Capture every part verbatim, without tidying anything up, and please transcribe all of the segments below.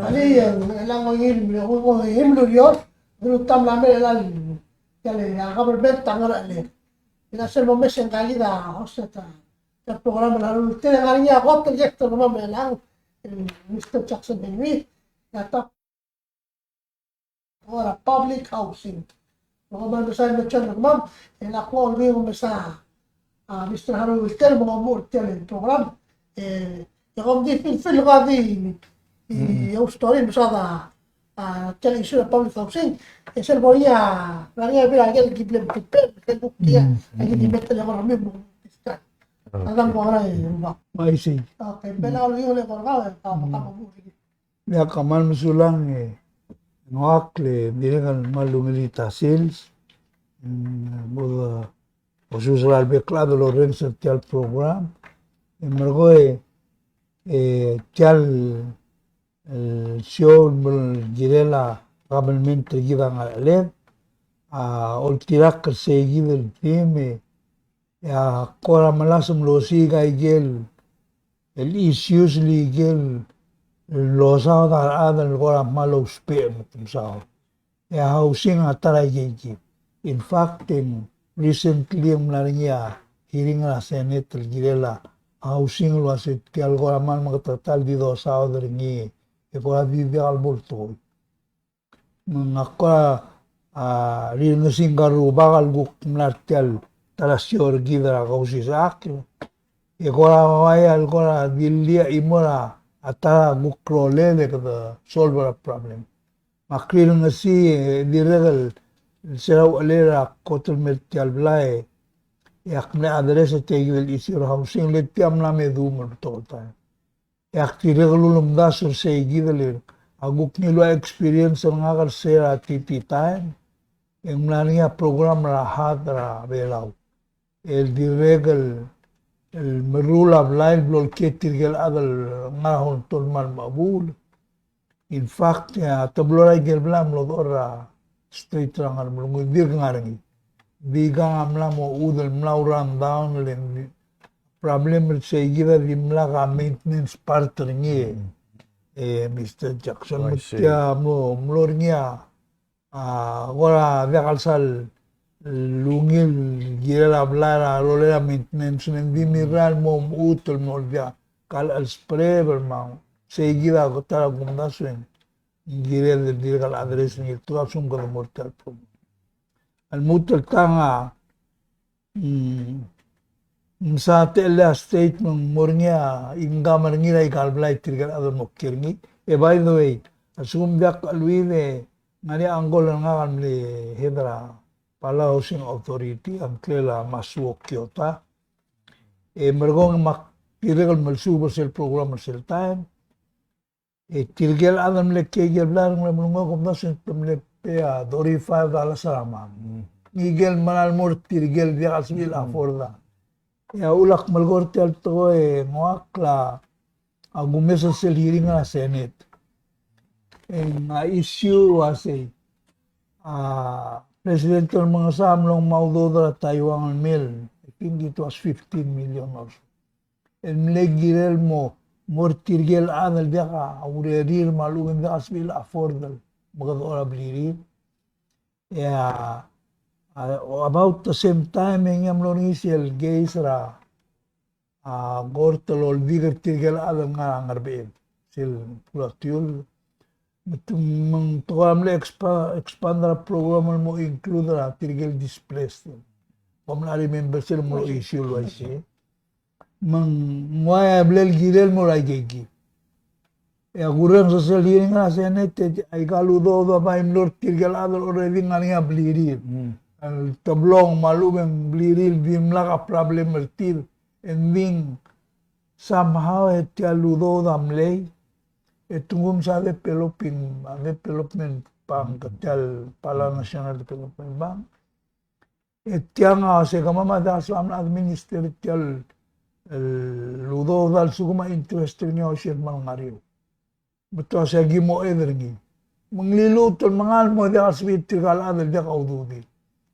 Alii, e ng, e ng ungil, e ng ungil el ureor, el utam el mei er a, e a government a ngar er a, e a sel momes e ng kid a host er a, er a program er a, el ngar er ngii a kot el guest er kemam er chelechang, el Mister Jackson Henry, e a ta er a public housing. Me kom kmal mesa el mention er kemam, e ng ko el ungil mesa, a, Mister Harold Wilter, me kom mo er tia el program, e, e kom di feel, feel ko di, e, e, your story, mesa a, a, tia el issue er a public housing, e sel bo er ngii a, ngar er ngii a bla el kid el prepare, el kuk tia, a kid el meet el economy, mo discuss. A dang ko ngar er a, e, ba. I see. Okay, bla el ungil el ko er kau, e, ka, ka, ka, Ia kmal mesulang e, ngak le dirrek el kmal ungil el ta sils, mm, bo, bo sus er a bek el chad el orrenges er tia el program. E merekong e, e tia el, e, show el kirel a kabelment er kid a ngercheled, a oltirakl er sei kid el theme, e, e a kora melasem el osiik a ikel el issues el ikel losaod a rechad el kora kmal ousbech me te mesaod. E a housing a ta er a ikeikid. In fact, e ng recently e ng mla er ngii a hearing er a Senate el kirel a housing el uasei tia el kora kmal meketeketang el di dosaod er ngii e kora di diak el bo el tekoi. Me ngak a, a, rirengesii ngka el rubak el kuk mla er tia el ta er a show er kid er a Kausisechakl. E kora uaia el kora di lilia a chimo er a ta er a kuk rolel e kede solve er a problem. Me ak rirengesii, e, dirrek el, el se er a uchelel er a kot el mei er tia el blai, e ak mle address er tia kid el issue er a housing, le tia mla me duum el betok el taem. E ak dirrek el ulemdasu er sei kid el, a kuk ngiluu a experience er ngak er sei er a T T time, e ng mla er ngii a program er a HUD er a Belau. El dirrek el, el meruul a blai el blo el kiei tirke el chad el ngar er a Honolulu me a remechebuul. In fact, e a teblo er a ikel blai a mlo dechor er a state er a Ngeremlengui, dirk ngar er ngii. Di kang a mla mo chuodel, mla run down, le ng di, problem er sei kid a dimlak a maintenance part er ngii, e, Mister Jackson. Oh, I see. Me tia mlo, mlo er ngii a, a, kora diak el sal ungil kirel a blai er a rolel a maintenance, le ng di mirrael el mo mechut el mo diak el spread el mo, sei kid a ta er a kumdasu e ng kired el dirk el address er ngii el tekoi a lsekum kede mo er tia el program. A lmuut el tang a, mm, ng msa techellel a state me ng mo er ngii a income er ngii er aika el blai tirke el chad el mo kiei er ngii. E by the way, a lsekum diak kcheleuid e ng ngar er ngii a uncle er ngak el mle head er a Palau Housing Authority, a ngklel a Masuo Kiota. E merekong e me ak dirrek el melsuub er sel program er sel taem. E tirke el chad el mle kiei er a blai er a Ngeremlengui, kom mesa e te mle pay a thirty-five dollars er a month. Mm. Ngike el mera el mo er tirke el diak el sebechir el afford. E a uchul ak melekoi er tia el tekoi e ng ua kla, a kumes er sel hearing er a Senate. E ng a issue a sei, a President Remengesau a mlo ngmai a udoud er a Taiwan el mei el, I think it was fifteen million or so. El mle kirel mo, mo er tirke el chad el diak a urerir me a lechub e ng diak a sebechir el afford el mekedechor a blirir. E a, a, about the same time e ngii a mlo er ngii sel case er a, a, kort el oldik er tirke el chad el ngar er a Ngerbeched, sel Pulatiul. Me te, me ng tekoi a mle expa-, expand er a program el mo include er a tirke el displaced. Kom mla remember sel mlo issue el uaisei. Me ng uaia a blal kirel el mo er a ikeikid. E a kurrenges er sel hearing er a Senate, e aika el udoud a bai mlo er tirke el chad el already ngar er ngii a blirir. Mm. El teblong me a lechub e ng blirir el dimlak a problem er tir. E ng di somehow e tia el udoud a mlei, e te nguu me se a developing, a development bank, tia el Palau National Development Bank. E tiang a se kemam a diak soam el administer tia el, el udoud a lsekum a interest er ngii a osiik el kmal ngar er eou. Me te uase aki mo oid er ngii. Me ng liluut el mengal mo diak el sebechir tirka el chad el diak a ududii.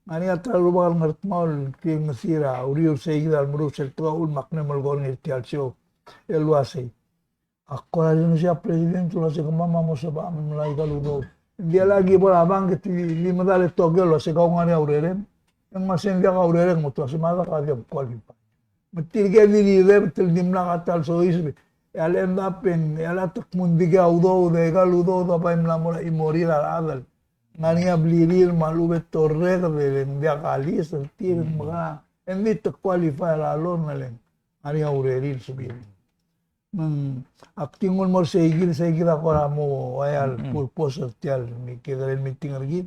Ngar er ngii a ta el rubak el Ngardmau el kirengesii er a uriul er seikid a lemeruul sel tekoi a uchul me ak mle melekoi er ngii er tia el show el uasei Ak kora di ngesii a president el uase kemam a mo sebecham el melai a ikal udoud. Ng diak el aki bo er a bank e te di, di medal e tokel el uase kau ngar er ngii a urerem. E ng uase ng diak a urerem, me te uase me a dak a diak qualify. Me tirke a di rirebet el dimlak a ta el soiseb. E a le end up e ng, e a le te kmo ng dikea udoud, e ikal udoud a bai mla mo er a chimorir a rechad el ngar er ngii a blirir me a lechub e te orreked e le ng diak a lease er tir, me ka, e ng di te qualify er a loan e le ng ngar er ngii a urerir el sebechir. Me ng, ak di nguu el mo er seikid, seikid a kora mo ua el purpose er tia el mi-, kekerei el meeting er kid.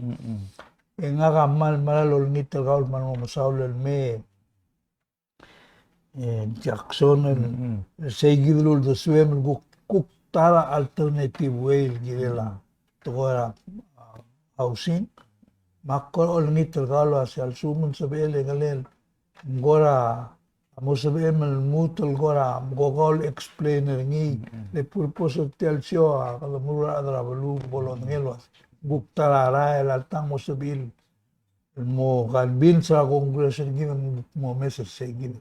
E ngak a kmal meral olengit er kau el kmal mo mesaul el mei e, Jackson, el, el seikid el uldesuem el kuk, kuk ta er a alternative way el kirel a tekoi er a, a, housing. Me ak kora olengit er kau el uase a lsekum ng sebechel e ng kora, a mo sebechem el lmuut el kora, me ko kau el explain er ngii, le purpose er tia el show a kede meruul a rechad er a beluu el bo lodengei el uase kuk ta er a rael, e alta ng mo sebechir el mo convince er a Congress er kid me ng mo mes er seikid.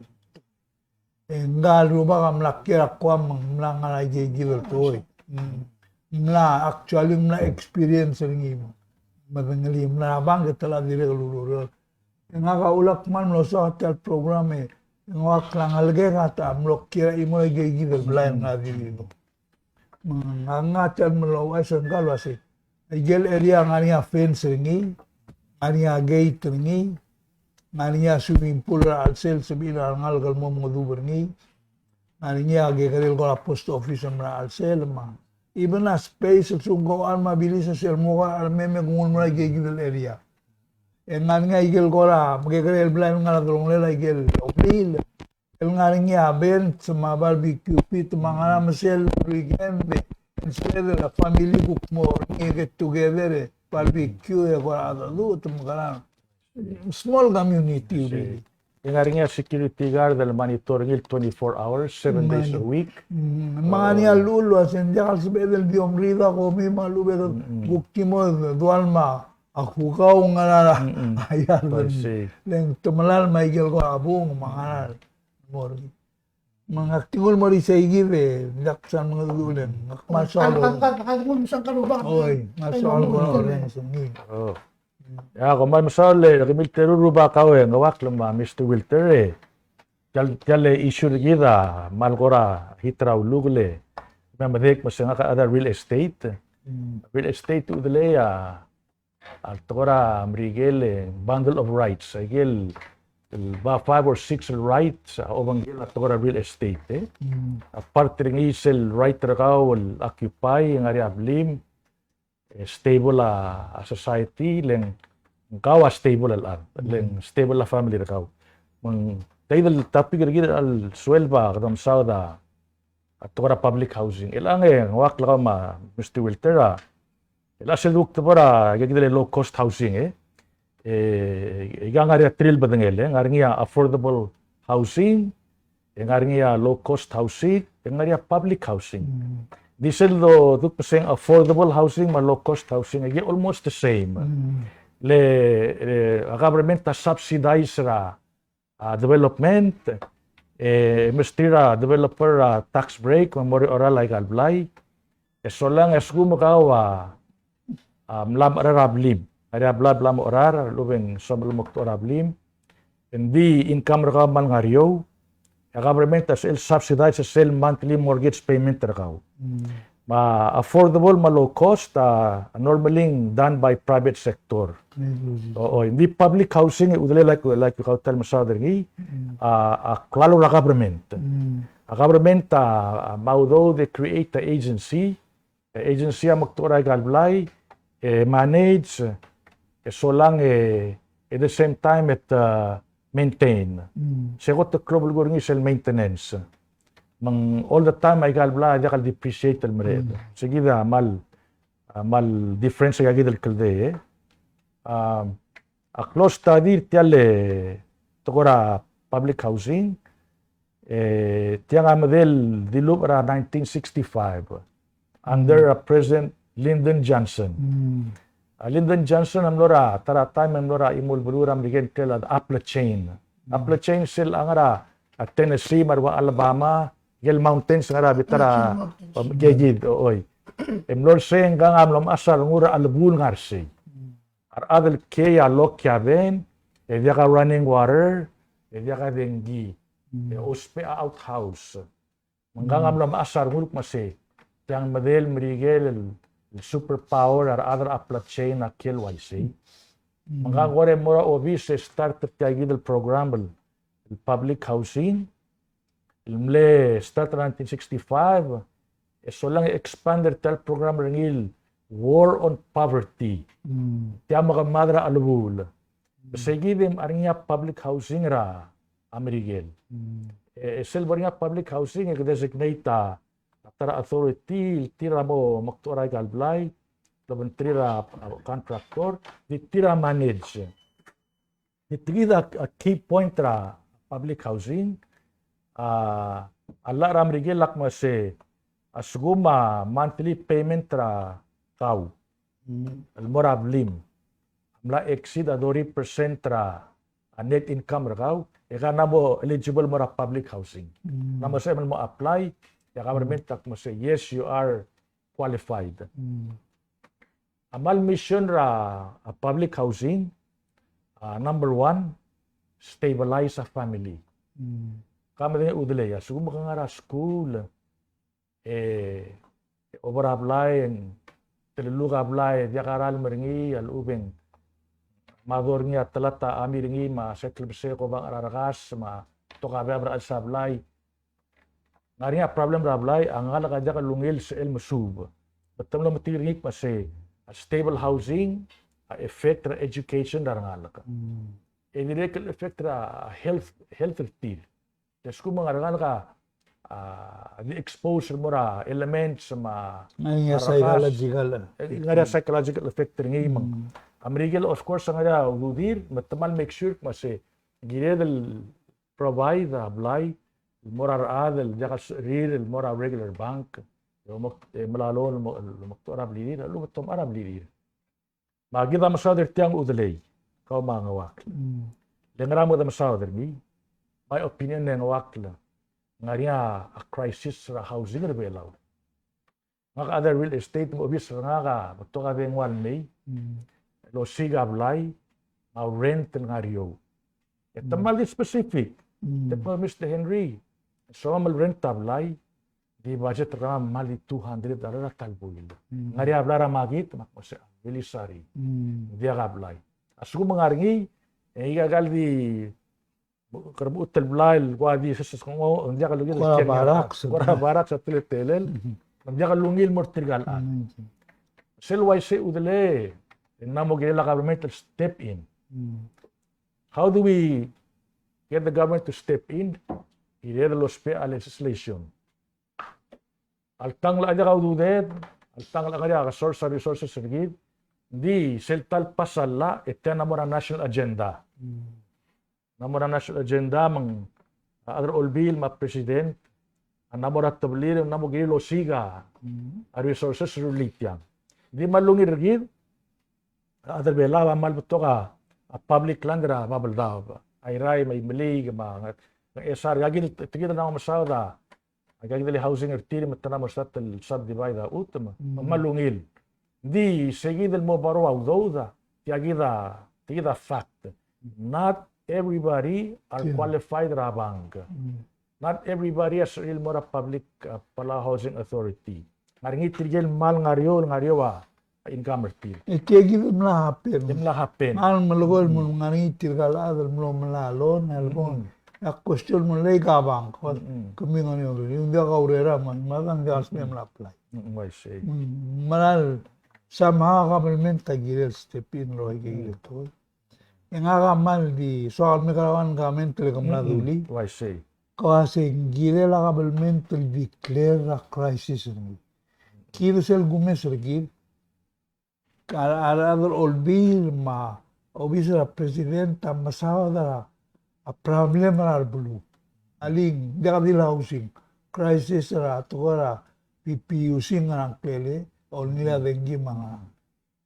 E ngka el rubak a mla kiei er a Guam me ng mla ngar er a ikeikid el tekoi. Mm. Ng mla, actually ng mla experience er ngii. Me ng di mla er a bank e te locha dirrek el oureor. E ngak a ulak kmal mlo soak a tia el program e ng ua klengelekek a ta mlo kiei er a chimo er a ikeikid el blai el ngar er a Dilibo. Me ng ngar er ngii a tia el mlo ouchais er ngka el uase, aike el area a ngar er ngii a fence er ngii, ngar er ngii a gate er ngii, ngar er ngii a swimming pool er a chelsel el sebechir a rengalek el mo mengedub er ngii, ngar er ngii a kekerei el kora post office el mla er a chelsel, me a even a space el sungkau a rengmiu a bilis a sel mo kora remei me ke nguu el mo er a ikeikid el area. E ngar er ngii a ikel kora, me kekerei el blai el ngar er a delongelel a ikel obliil el ngar er ngii a bench me a barbecue pit me a ngar er a mesei el weekend, e instead el family kuk mo er ngii get together e barbecue e kora dedu, te mekerang. Small community, really. E ngar er ngii a security guard el monitor er ngii el twenty-four hours, seven days a week. Mm, me ngar er ngii a llechul el uase ng diak el sebeched el di omriid a komi me a lechub e kuk di mo dual me a kukau ngar er a iard. Le ng te melai me a ikel kora bung me a ngar er a mo er ngii. Me ngak di nguu el mo er isei kid e, ng diak kusang mengedecheduch e, ngak kmal soak el. Oi, kmal soak el kora orrenges er ngii. Oh. Ia, kom kmal mesaul e, kemiu el teru el rubak, kau e Ngeuakl me a Mister Wilter e. Tia el, tia el issue er kid a kmal kora hit er a uluk le. Me a medek me se ngak a chad er a real estate. Mm. Real estate a udelei a a tekoi er a Merikel e bundle of rights, aike el, el ba five or six el rights a obengkel a tekoi er a real estate, e. Mm. A part er ngii sel right er kau el occupy, ngar er ngii a blim, e stable a, a society, le ng kau a stable el chad, le ng stable a family er kau. Me ng tia el topic er kid el suelb a kede mesaod a a tekoi er a public housing. Chelechang e Ngeuakl, kau me a Mister Wilter a, chelechang sel kuk debo er a, aike kid el low cost housing, e. E, e ngar er ngii a three el bedengel, e. Ngar er ngii a affordable housing, e ngar er ngii a low cost housing, e ngar er ngii a public housing. Mm. Di sel do, duk meseng affordable housing me a low cost housing, aike almost the same. Mm. Le, le, a government a subsidize er a a development, e mesterir a developer a tax break me mo er a cheral aika el blai. E solang e a lsekum e kau a, a mla mecherar a blim, ngar er ngii a blai el bla mocherar, a lechub e ng soam el mo kdechor a blim, e ng di income er kau a kmal ngar er eou, e a government a sel subsidize sel monthly mortgage payment er kau. Mm. Me a affordable me a low cost, a, normally done by private sector. Mm. O, o, ng di public housing, e udelei like, like kau tia el mesaod er ngii, mm, a, a klalo er a government. Mm. A government a, a mo udoud e create a agency, e agency a mo kdechor aika el blai, e manage, e solang e, at the same time e te, a, maintain. Mm. Se kot el klou el belkul er ngii sel maintenance. Me ng all the time aika el blai a diak el depreciate el merek. Mm. Se kid a kmal, a kmal difference er kid el kldei, e. A, a close study er tia el, e, tekoi er a public housing, e, tiang a medal el dilubech er a nineteen sixty-five. Under, mm, a President Lyndon Johnson. Mm. A Lyndon Johnson a mlo er a, ta er a time a mlo er a chimo el beluu er a Merikel el ngklel a Appalachian. Mm. Appalachian sel ngar er a, a Tennessee me a rua Alabama, Aikel mountains ngar er a bita er a, Mountain, mountains. Kekid, oi. E mlo er sei e ngkang a mlo mechas a rengul er a chelebuul ngar er sei. A rechad el kiei a lokiaben, e diak a running water, e diak a dengki, e ousbech a outhouse. Me ngkang a mlo mechas a rengul el kmo se, tiang medel Merikel el, el superpower a rechad er a Appalachian a kiei el uaisei. Me ngkang kora mo er a obis e start er tia kid el program el, el public housing, el mle start er a nineteen sixty-five, e solang e expand er tia el program er ngii el War on Poverty. Tia mekemad er a chelebuul. Sei kid e ng ngar er ngii a public housing er a Merikel. E, e sel bo er ngii a public housing e ke designate a, a ta er a authority, el tir a mo mekdechor aika el blai, el obengterir a, a contractor, di tir a manage. Di tia kid a, a key point er a public housing, a, a llach er a Merikel a kmo se, a lsekum a monthly payment er kau el mo er a blim a mla exceed a thirty percent er a, a net income er kau, e ke mla mo eligible mo er a public housing. Ng mla mo sebechem el mo apply, e a government a kmo se, yes, you are qualified. A mal mission er a, a public housing, a number one, stabilize a family. Ka medengei a udelei, a lsekum ke ngar er a skuul, e, e obo er a blai, e ng telelluk a blai, e diak a ralm er ngii, a lechub e ng mado er ngii a telat a chami er ngii, me a sel klebesei e ko obang er a rekas, me a betok a beab er a chelsel a blai. Ng ngar er ngii a problem er a blai, a ngalek a diak lungil sel mesuub. Me te mlo metik er ngii el kmo se, a stable housing a effect er a education er a rengalek. E dirrek el effect er a health, health er tir. Te lsekum a rengalek a, a, di expose el mo er a elements me a, ngar er ngii a psychological, e, ngar er ngii a psychological effect er ngii me ng. A Merikel, of course, a ngar er ngii a ududir, me te mal make sure el kmo se, kired el provide a blai el mo er a rechad el diak el sebechir el mo er a regular bank, e mo, e melai a loan el mo, el mo mekdechor a blirir, a lechub e te omechar a blirir. Me kid a mesaod er tiang, udelei, kau me a Ngeuakl. Le ngera me kede mesaod er ngii? My opinion e Ngeuakl, ng ngar er ngii a crisis er a housing er a Belau. Ngak a chad er a real estate, me a obis er ngak a betok a dengua el mei el osiik a blai, me a rent el ngar er eou. E te mal di specific. Te kmo Mister Henry, soam el rent a blai, di budget er kemam a mal di two hundred dollar a ta el buil. Ng ngar er ngii a blai er a makit, me ak kmo se, really sorry. Ng diak a blai. A lsekum ng ngar er ngii, e ngika el di Ke re mechut el blai el kuk di seseskengchong, ng diak lungil el kiei er ngii a barracks, kora barracks a teletelel, ng diak lungil el mo er tirka el chad. Sel uaisei, udelei, e ng mo kirel a government el step in. How do we get the government to step in? Kired el ousbech a legislation. Alta ng locha diak a ududed, alta ng locha ngar er ngii a source a resources er kid, ng di sel ta el pass a llach, e tia a mo er a national agenda. A mo er a national agenda me ng, a, a rechad er a olbiil me a president a mo er a tebelir, a mo kirir el osiik a resources el rullii tiang. Ng di mal ungil er kid, a rechad er a Belau a mal betok a, a public land er a Babeldaob, a Irrai me a Imeliik me a Ngchesar, a kid, tia kid a mo mesaod a Aika kid el housing er tir me te mo start el subdivide a chutem, me ng mal ungil. Ng di sei kid el mo borrow a udoud, tia kid a, tia kid a fact. Not everybody are qualified er a bank. Not everybody a sebechir el mo er a public, uh, Palau Housing Authority. Ng ngar er ngii tirke el mal ngar er eou, ngar er eou a income er tir. E tia kid a mla happen. E mla happen. Ng melekoi el mo ngar er ngii tirka el chad el mlo melai a loan, a lebo. A question el mo lak a bank, kemiu ngar er eou, ng diak a urerem, me a dang diak a sel mla apply. Mm, I see. Mm, meral somehow a government a kirel step in el ua ika kid el tekoi. E ngak a kmal di soak el mekera one comment el ke mla dulii. I see. Kau a se ng kirel a government el declare a crisis er ngii. Kid sel kumes er kid, a, a, a rechad er a olbiil me a obis er a president a mesaod er a problem er a beluu. Alii, ng diak di el housing crisis er a tekoi er a PPUC, ngerang, klele, olngilai a dengki me a ngerang.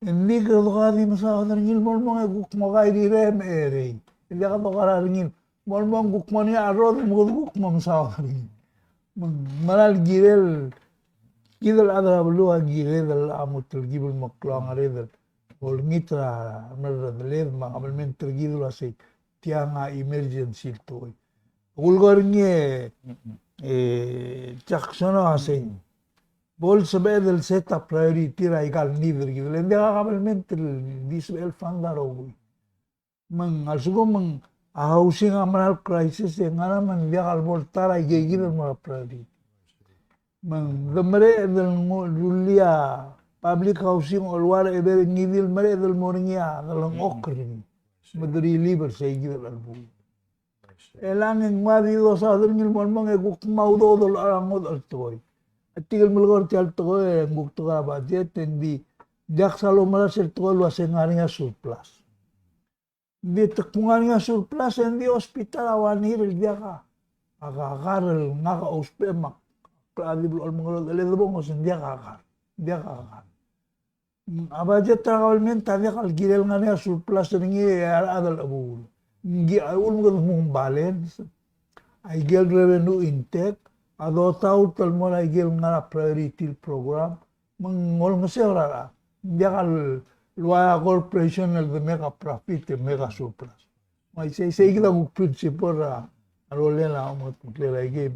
E ng di kede ko di mesaod er ngii el mo lmong e kuk mo kairirem e rei. E diak doker a rengil. Mo lmong kuk mo ngii a rrodech me kede kuk mo mesaod er ngii. Me ng meral kirel, kid el chad er a beluu a kired el mo telkib el mo klou a ngerel el olengit er a remeredeled me a kabelment er kid el uasei tiang a emergency el tekoi. Kulekoi er ngii e, e, Jackson a uasei bo lsebeched el set a priority er aika el need er kid. Le ng diak a kabelment el di sebechel el fund a rokui. Me ng a lsekum ng a housing a meral crisis e ngera me ng diak el bo el ta er aike kid el mo er a priority. Me ng de mereched el nguu, rullii a public housing el ua er a chebel ngii di el mereched el mo er ngii a delengchokl er ngii. Me de relieve er sei kid el chelebuul. E le ng ua di dosaod er ngii el mo el mong e kuk mo udoud el locha ngodech el tekoi. A tirke el melekoi er tia el tekoi e ng kuk tekoi er a budget e ng di diak sal oumera sel tekoi el uasei ng ngar er ngii a surplus. Ng di te kmo ng ngar er ngii a surplus e ng di hospital a one year el diak a, a kakar el ngak a ousbech me a klechad el di blechoel mengerodech el debong e ng diak a kakar, diak a kakar. A budget er a government a diak el kirel ngar er ngii a surplus er ngii e a rechad el chebuul. Ng di a uchul me kede mo balance aike el revenue intake, a dotaut el mo er aike el ngar er a priority el program, me ng olengeseu er a rechad. Ng diak el ua a corporation el de make a profit, make a surplus. Me isei, isei kid a kuk principle er a rolel a omengetmeklel aike.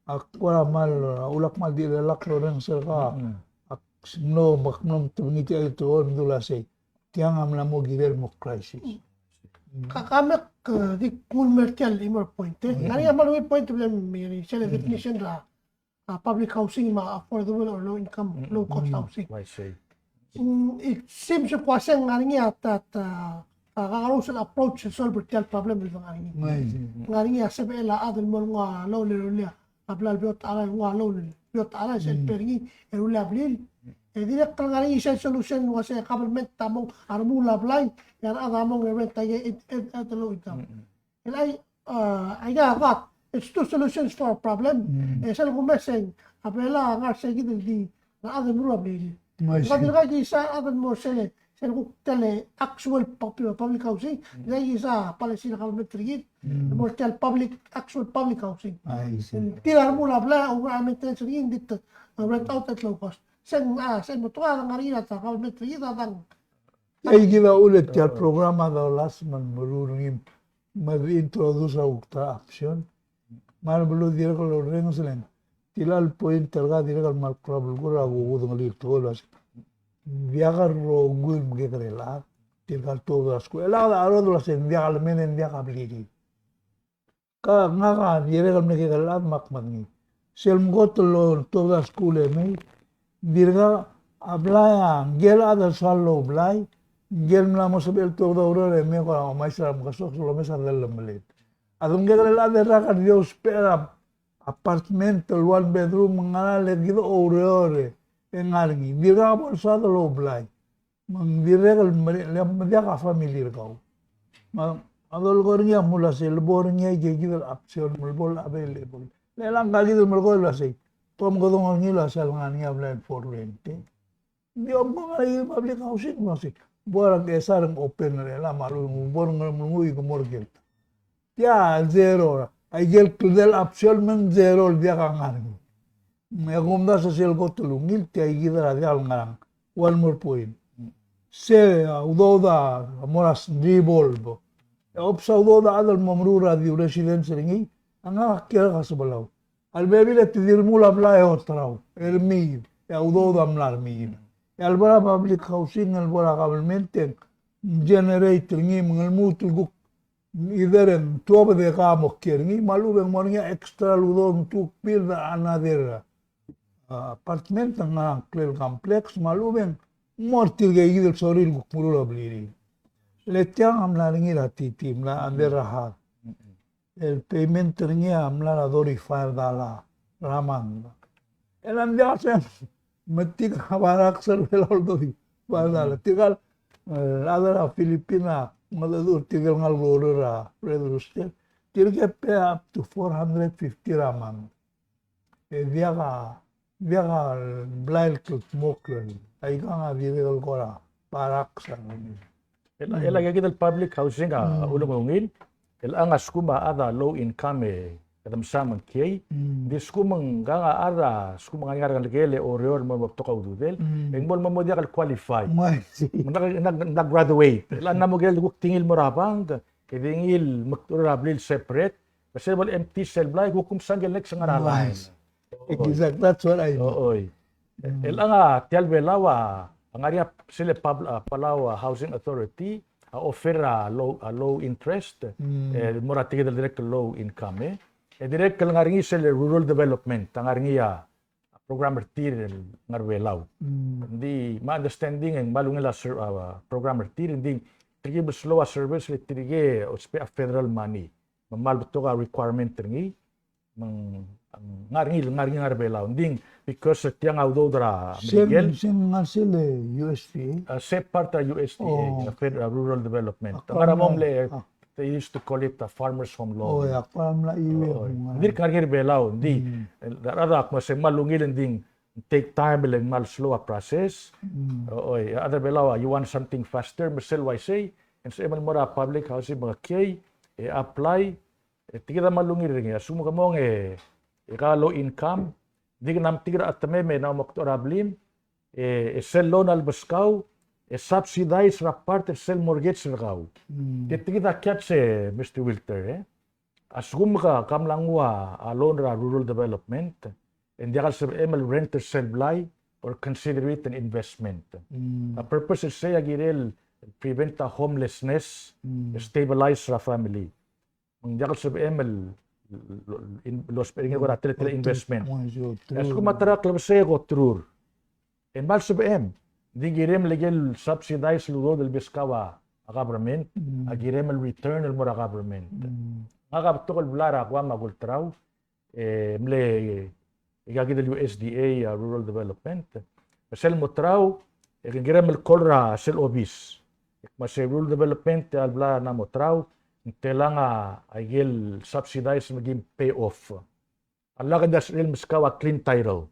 Ak kora mal, a ulak mal di lak lorrenges er kau. Mm. Ak mlo, ak mlo tebengii tia el tekoi el mdu el uasei tiang a mla mo kirel mo crisis. Mm. Ka, ka mek, e, di kuk mei er tia el chimo el point, e. Mm. Ng ngar er ngii a mal ungil point el bla me er ngii, sel definition er a a public housing me a affordable or low income, low cost housing. I see. Mm, it seems el kmo ng ngar er ngii a ta, ta, a kakerous el approach el solve er tia el problem el ngar er ngii. I see. Ngar er ngii a sebechel a chad el mo nguu a loan el rullii a blai el beot el chad, nguu a loan el beot el chad, sel pay er ngii e rullii a blil. E dirrek el ngar er ngii sel solution el uasei a government a mong a remuul a blai, e a rechad a mong e rent a, e, e, e, low income. Mm, mm. El ai, a, aika a kot, it's two solutions for a problem. Mm. E sel kumes e ng, a Belau a ngar sei kid el di, a rechad el meruul a blil. Ng di kuk kisa a rechad el mo er sel, sel kuk tia el actual pub-, public housing, ng di kisa policy er a government er kid, mo er tia el public, actual public housing. I see. Tir a remuul a blai, a ua a maintenance er ngii, ng di te, a, rent out at low cost. Se ng, a, se ng mo tua, a ngar er ngii a ta government er kid, a dang Aikid a uchul e tia el program a dolasem el meruul er ngii me de introduce a kuk ta er a option. Me a beluu a dirrek el orrenges el ng, tia el point er kau a dirrek el kmal klou a belkul er a kukudengelii el tekoi el uasei ng diak el rokui el mekekerei el chad, tirka el tuobed er a skuul. E a chad a cherodel el uasei ng diak el mei e ng diak a blirir. Ka ngak a dirrek el mle kekerei el chad me ak medengei. Sel mkot el tuobed er a skuul e mei, dirkak a blai a ngike el chad el soal el oublai, ngike el mla mo sebechel el tuobed a ureor e mei e kora omais er a mekesokes el omes a dellemeled. A de mle kekerei el chad e rak el di ousbech er a apartment el one bedroom, ngera le kid a oureor e ngar er ngii. Dirkak bo el soal el oublai. Me ng dirrek el mle, le me diak a family er kau. Me a dolekoi er ngii a mle uasei le bo er ngii a ikakid el option me le bo el available. Le chelechang ka kid el melekoi el uasei, te omkedong er ngii el uasei a lengar er ngii a blai el for rent, e. Ng di omko ngar er a public housing el uasei, bo er a Ngchesar e ng open er chelechang me a lechub e ng bo er a Ngeremlengui e ke mo er a Keltang. Tia zero. Aike el kldei el option me ng zero el diak a ngar er ngii. Me a kumdasu e sel kot el ungil, tia ikid er a diak el ngerang. One more point. Se a udoud a mo er a revolve. E obes a udoud a chad el mo meruul er a di residence er ngii, a ngak a kiei er a Kasebelau. A lebebil e te di remuul a blai e oterau, e remiid, e a udoud a mla remiid. E a lebo er a public housing, a lebo er a government e ng generate er ngii me ng lmuut el kuk either e ng tuobed e ke mo kiei er ngii, me a lechub e ng mo er ngii a extra el udoud me te kuk build another, uh, apartment, ng ngar er a ngklel complex, me a lechub e ng mo er tirke ikid el sorir el kuk meruul a blirir. Le tiang a mla er ngii er a T T, mla under er a HUD. El payment er ngii a mla er a thirty-five dollar er a month. E ng diak a se ng metik a barracks er a Belau el thirty-five dollar. Tirka el, e, chad er a Philippine a mengedecheduch er tirke el ngalek el oureor er a Red Rooster, tirke pay up to four hundred fifty er a month. E diak a, diak a blai el kldmokl el, aikang a dirrek el kora barracks a. El, el aikakid el public housing a, mm, ulengungil, el chelechang a lsekum a chad a low income e, kede msa me ng kiei. Mm. Ng di a lsekum ng ngar er ngii a chad a, a lsekum ng ngar er ngii a rengelekel e oureor el mo betok a ududel, mm, e ng mo, mo, mo diak el qualify. Ng diak, ng diak, ng diak graduate. Chelecha ng mo kirel el kuk di ngii el mo er a bank, e di ngii el mekdechor er a blil separate, me sel bo el empty sel blai, e kuk msa ngike el next el ngar er a line. Exact, that's what I mean. Oi. Mm. E chelechang a tia el Belau a ngar er ngii a sel Pab-, a, Palau, a, Housing Authority a offer a low, a low interest, mm, e mo er a tirke el dirrek el low income, e. E dirrek el ngar er ngii sel rural development, a ngar er ngii a program er tir el ngar er a Belau. Mm. Ng di my understanding e ng kmal ungil a ser-, a, program er tir, ng di tirke el slow a service le tirke ousbech a federal money. Me ng kmal betok a requirement er ngii, me ng, ng ngar er ngii, ngar er ngii ngar er a Belau. Ng di because er tiang a udoud er a Merikel. Sel, sel ngar sel U S D A? A, se part er a U S D A, oh, a Fed-, a Rural Development. Ak kmal mle, ah, they used to call it a Farmers Home Loan. Oh, yeah, ak kmal mle iwe. Oh, ng dirk ngar er ngii er a Belau, ng di. Mm. A rechad a kmo se ng kmal ungil, ng di take time, le ng kmal slow a process. Mm. Oh, oh, a rechad er a Belau a, you want something faster, me sel uaisei, e ng sebechem el mo er a public housing me ke kiei, e apply, e tia kid a kmal ungil er ngii. A lsekum ke mong e, e ke low income, ng di ke mla metik er a chetemem e ng mo mekdechor a blim, e, e sel loan a lebeskau, e subsidize er a part er sel mortgage er kau. Mm. Tia kid a catch e, Mister Wilter, e. A lsekum ke, ke mla nguu a, a loan er a rural development, e ng diak el sebechem el rent er sel blai, or consider it an investment. Mm. A purpose er sei a kirel el prevent a homelessness, mm, stabilize er a family. Me ng diak el sebechem el, el, el, el ousbech er ngii el kora tele, tele investment. Oh, true. A lsekum a ta er a klebesei e ko terur, e ng kmal sebechem. Ng di kirem el ikel subsidize el udoud el beskau a government, mm, a kirem el return el mo er a government. Mm. Ngak a betok el blai er a Guam me a Kulterau, e mle, e, aika kid el U S D A, a, Rural Development. Me sel mo terau, e ke kirem el call er a sel obis. Me se Rural Development, e a blai a mo terau, ng telang a, a ikel subsidize me kim pay off. A lak e ng diak el sebechel el meskau a clean title.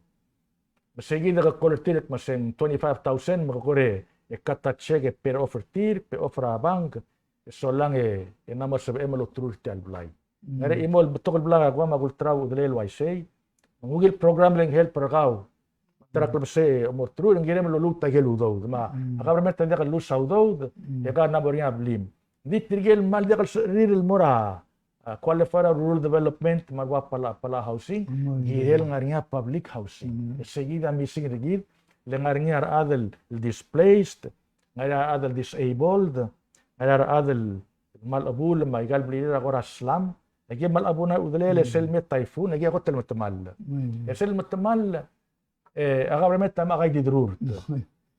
Me se kid e ke call er tir el kmo se ng twenty-five thousand, me ke kora, e, cut a check e pay off er tir, pay off er a bank, e solang e, e ng mo sebechem el oterur tia el blai. Ngar er a chimo el betok el blai er a Guam me a Kulterau a udelel el uaisei. Me ng ungil program el ng help er kau. Ta er a klebesei e mo oterur, e ng kirem el loluut a ikel udoud. Me a government a diak el lose a udoud, e ke ng mo er ngii a blim. Ng di tirke el kmal diak el sebechir el mo er a, a, qualify er a rural development, me a ua Palau, Palau housing, kirel ngar er ngii a public housing. E se kid a missing er kid, le ngar er ngii a rechad el displaced, ngar er ngii a rechad el disabled, ngar er ngii a rechad el kmal chebuul me aika el blirir a kora slum. Aike el kmal chebuul a udelel e sel me typhoon, aike a kot el metemall. E sel metemall, e, a government a mla kaid el derurt.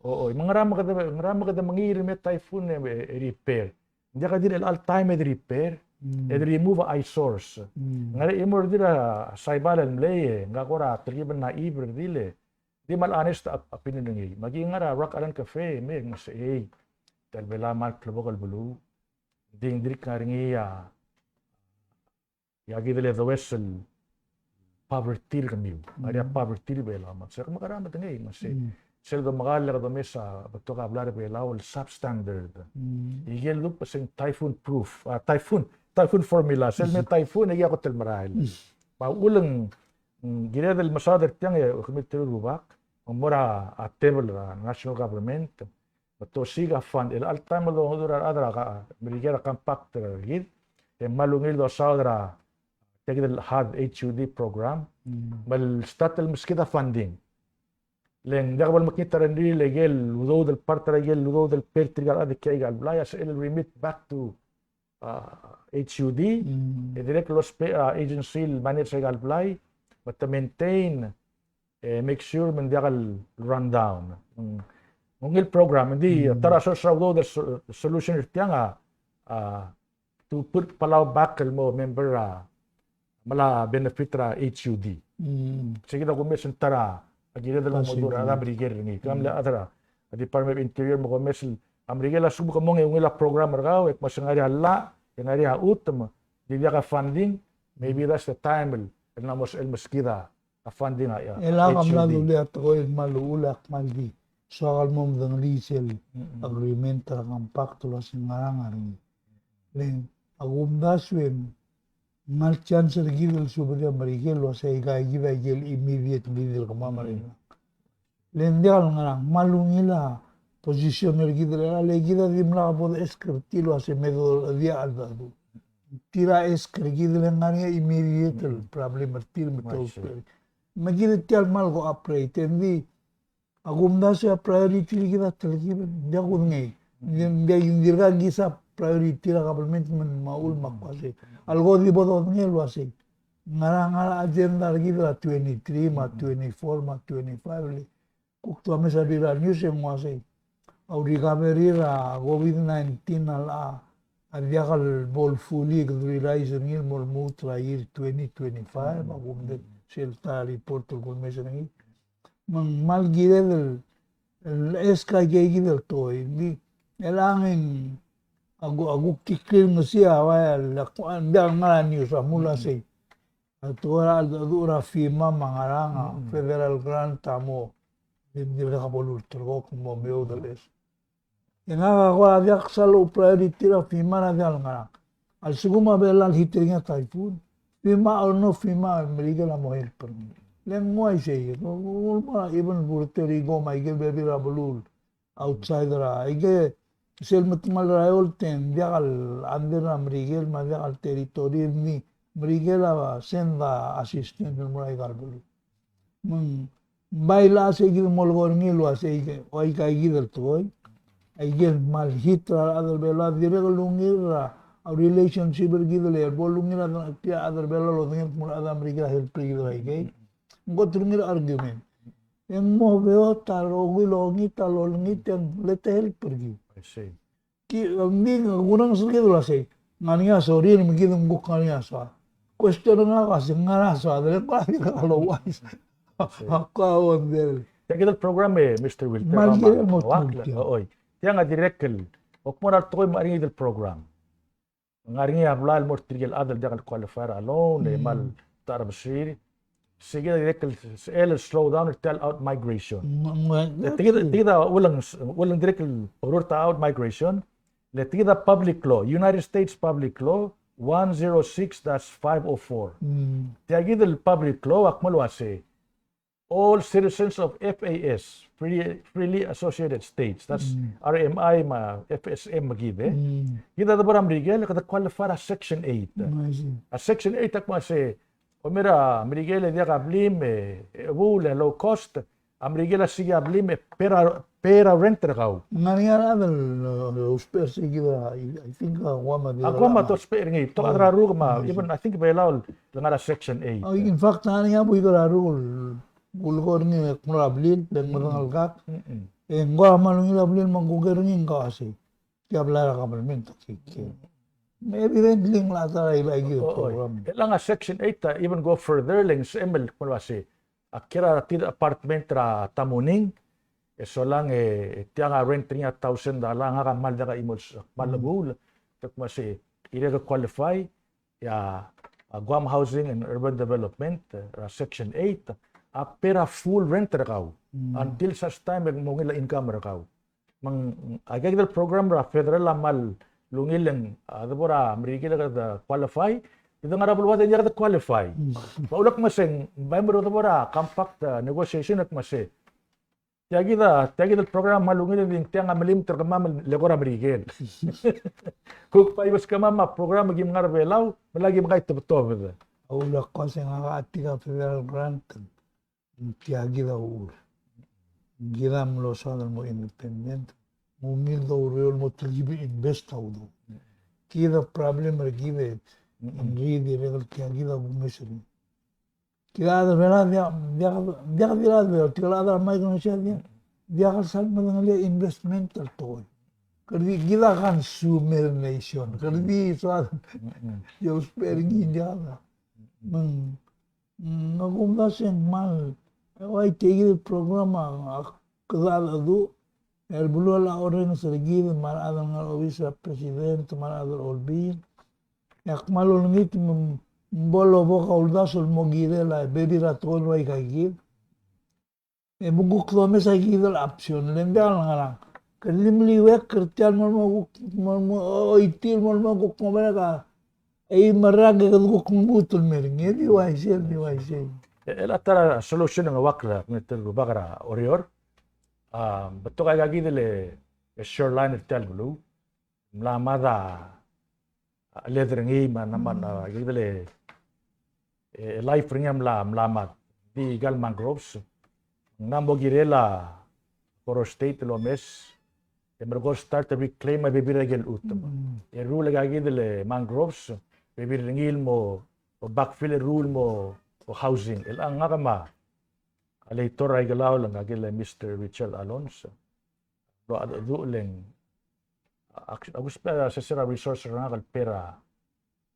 O, o, me ngera me kede, ngera me kede mengiil el me typhoon e, e repair. Ng diak a di el all time e de repair, e de remove a eyesores. Ngar er a chimo er tir a Saipan el mlei, e, ngak a kora telkib el ngar er a chimo er tir e, di kmal honest a, a opinion er ngii. Me aki ngar er a Rock Island Cafe, me ng sei, tia el Belau a kmal klebokel el beluu. Ng di ng dirk ngar er ngii a, a kid el domes el poverty er kemiu. Ngar er ngii a poverty er Belau, me se kemekera medengei, me se. Sel domekall e kede omes a betok a blai er Belau el substandard. Ikel duk me se ng typhoon proof, a, typhoon, typhoon formula, sel me typhoon, e aki a kot el merael. Me a uchul e ng, mm, kired el mesaod er tiang e kemiu el teru el rubak, me ng mo er a, a table er a national government, me te osiik a fund, el all time el dongedecheduch er a rechad er a ka-, Merikel er a compact er kid, e kmal ungil dosaod er a, tia kid el HUD, H U D program, me le start el meskid a funding. Le ng diak bo lemekngit a rengrir el ikel udoud el part er a ikel udoud el pay er tirka el chad el kiei aika el blai, a sebechel el remit back to, a, HUD, e dirrek el ousbech a agency el manage aika el blai, me te maintain, e make sure me ng diak el run down. Mm. Ng ungil program, ng di, ta er a source er a udoud el so-, solution er tiang a, a, to put Palau back el mo member er a, me a benefit er a HUD. Se kid a kumes e ng ta er a, a kired el mo omeduch er a Merikel er ngii. Ke mle chad er a Department of Interior me kumes el, a Merikel a lsekum ke mong e ungil a program er kau, e kmo se ngar er ngii a llach, e ngar er ngii a chutem, di diak a funding, maybe that's the time el, el ng mo sebechel el meskid a a funding a, a, e lak a mla HUD. Dulii a tekoi el kmal uchul e ak kmal di soak el mo medengelii sel agreement er a compact el uasei ngera ngar er ngii. Le ng, a kumdasu e ng Ng kmal chance er kid el subedii a Merikel el uasei aika kid a ikel immediate need er kemam er chelechang. Le ng diak el ngerang, kmal ungil a position er kid er chelechang, le kid a dimlak bo de ask er tir el uasei me dolechedii a cheldecheduch. Tir a ask er kid le ng ngar er ngii a immediate el problem er tir me te. Me kid tia el kmal cooperate, e ng di a kumdasu e a priority er kid a telkib, ng diak kudengei. Ng di, ng di, ng dirkak kisa priority er a government me ng mechul me a kmo uasei a leko di bo dodengei el uasei ngerang a agenda er kid er a twenty-three me a twenty-four me a twenty-five le kuk tuames a bla er a news e ng uasei a recovery er a COVID nineteen a, a diak el bo el fully kede realize er ngii el mo lmuut er a year twenty twenty-five, a kumdasu sel ta report el kulemes er ngii. Me ng kmal kired el, el ask aike kid el tekoi. Ng di, chelechang e ng, a ku, a kuk kiklir ngesii a ua el, a ku, a diak el ngar er a news a mle uasei a tekoi er a cheldecheduch er a FEMA me a ngerang, a federal grant a mo, di, dirkak bo lulterekokl, mo meoud el ask. E ngak a ko a diak sal priority er a FEMA er a diak el ngerang. A lsekum a Belau a hit er ngii a typhoon, FEMA or no FEMA, Merikel a mo help er ngii. Le ng uaisei, ng mo er a even Puerto Rico me aike el bebil er a beluu el outside er a, aike sel metemall er a eolt e ng diak el under er a Merikel me a diak el territory er ngii, Merikel a send a assistance el mo er aika el beluu. Me ng bai le uasei kid mo leko er ngii el uasei, o aika kid el tekoi, aike el kmal hit er a rechad er a Belau a dirrek el ungil er a relationship er kid el, el bo lungil a rechad er a Belau el odengei el kmo a rechad er a Merikel a help er kid er aikei. Ng kot er ngii el argument. E ng mo beot a rokui el ongit a lolengit e ng le te help er kid. I see. Ki, ng di, ng kurrenges er kid el uasei, ngar er ngii a sorir me kid ng kuk ngar er ngii a soad. Question er ngak a uasei, ngar er ngii a soad, le ng kora dirkak el ouchais. Ak kora wonder. Tia kid el program e, Mister Wilter, me a, me a, oi. Tiang a dirrek el, ak mo er a tekoi me a ngar er ngii el program. Ngar er ngii a blai el mo er tirke el chad el diak el qualify er a loan, e kmal ta er a besir. Sei kid a dirrek el, el slow down er tia el out migration. Le tia kid, tia kid a uleng, uleng dirrek el orurt a out migration. Le tia kid a public law, United States Public Law one zero six dash five oh four. Tia kid el public law a kmo el uasei, all citizens of F A S, Free, Freely Associated States, that's R M I me a F S M me kid, e. Kid a debo er a Merikel, kede qualify er a Section eight. A Section eight a kmo uasei, Omer a Merikel e diak a blim e, e chebuul e low cost, a Merikel a siik a blim e pay er a, pay er a rent er kau. Ng ngar er ngii a rechad el, e, ousbech er sei kid a, I, I think a Guam a di. A Guam a di ousbech er ngii, te kuk a rechad er a Ruk me a, even I think Belau el ngar er a Section eight. Oh, in fact, ng ngar er ngii a buik er a Ruk el kulekoi er ngii e kmo er a blil, le ng medengelkak. E ng kora kmal ungil a blil me ng kuker er ngii e ng kau a sei. Tia blai er a government a kiei. Me evidently ng locha ta er a ibai kid el program. E le ng a Section eight a even go further, le ng sebechem el kmo el uasei, a kiei er a tir el apartment er a Tamuning, e solang e tiang a rent er ngii a thousand dollar, ngak a kmal diak a chimo el, kmal chebuul, te kmo uasei, irek el qualify, e a, a Guam Housing and Urban Development, e, er a Section eight, a pay er a full rent er kau. Until such time e ng mo ungil a income er kau. Me ng, aika kid el program er a federal a kmal ungil e ng, a, debo er a Merikel e kede qualify, e de ngar er a beluad e ng diak de qualify. Me a uchul me sei, ng bai mo debo er a compact, e, negotiation e kmo sei. Tia kid a, tia kid el program a kmal ungil e ng di tiang a melim er kemam el leko er a Merikel. Kuk bai beskemam a program e kim ngar er a Belau, me lak kim kai tebetobed. A uchul a kmo sei ngak a tia federal grant. Ng tia kid a uchul. Kid a mlo soad el mo independent. Ng ungil doureor el mo telkib el invest a udoud. Kid a problem er kid e ng di dirrek el tia kid a kumes er ngii. Kid a chad er a Belau, diak, diak, diak di chad er a Belau, tirke el chad er a Micronesia, diak, diak el sal medengelii a investment el tekoi. Kede di, kid a consumer nation. Kede di soad, e ousbech er ngii, diak. Me ng Mm, a kumdasu e ng kmal, e ua tia kid el program a, a kede cheldecheduch, e a beluu a locha orrenges er kid, me a rechad el ngar er a obis er a president, me a rechad er a olbiil. E ak kmal olengit me ng bo lobok a uldasu el mo kirel a bebil er a tekoi el ua ika kid. E me kuk domes a kid el option, le ng diak el ngerang. Kede di meliuekl er tia el mo, mo kuk, mo, mo, oitii el mo, mo kuk mo merek a Ei, me a rak e kede kuk lmuut el mer ngii, e di uaisei, di uaisei. E, el a ta er a solution e ng uak er a, ng te rubak er a Oreor. A, betok aika kid el, e, shoreline er tia el beluu. Mla mad a, a, led er ngii me a, me a, a, kid el, e, e, life er ngii a mla, mla mad. Di aika el mangroves. Ng mla mo kirel a Koror State el omes e merekong start el reclaim a bebil er a ikel chutem. Mm. E ruul aika kid el mangroves, bebil er ngii el mo, mo backfill e ruul el mo, mo housing. El ngak me a legislator er a Ikelau el ngak el Mister Richard Alonso. Lo a, a, du leng, a, a, a kusbech a sesei er a resource er ngak el per a,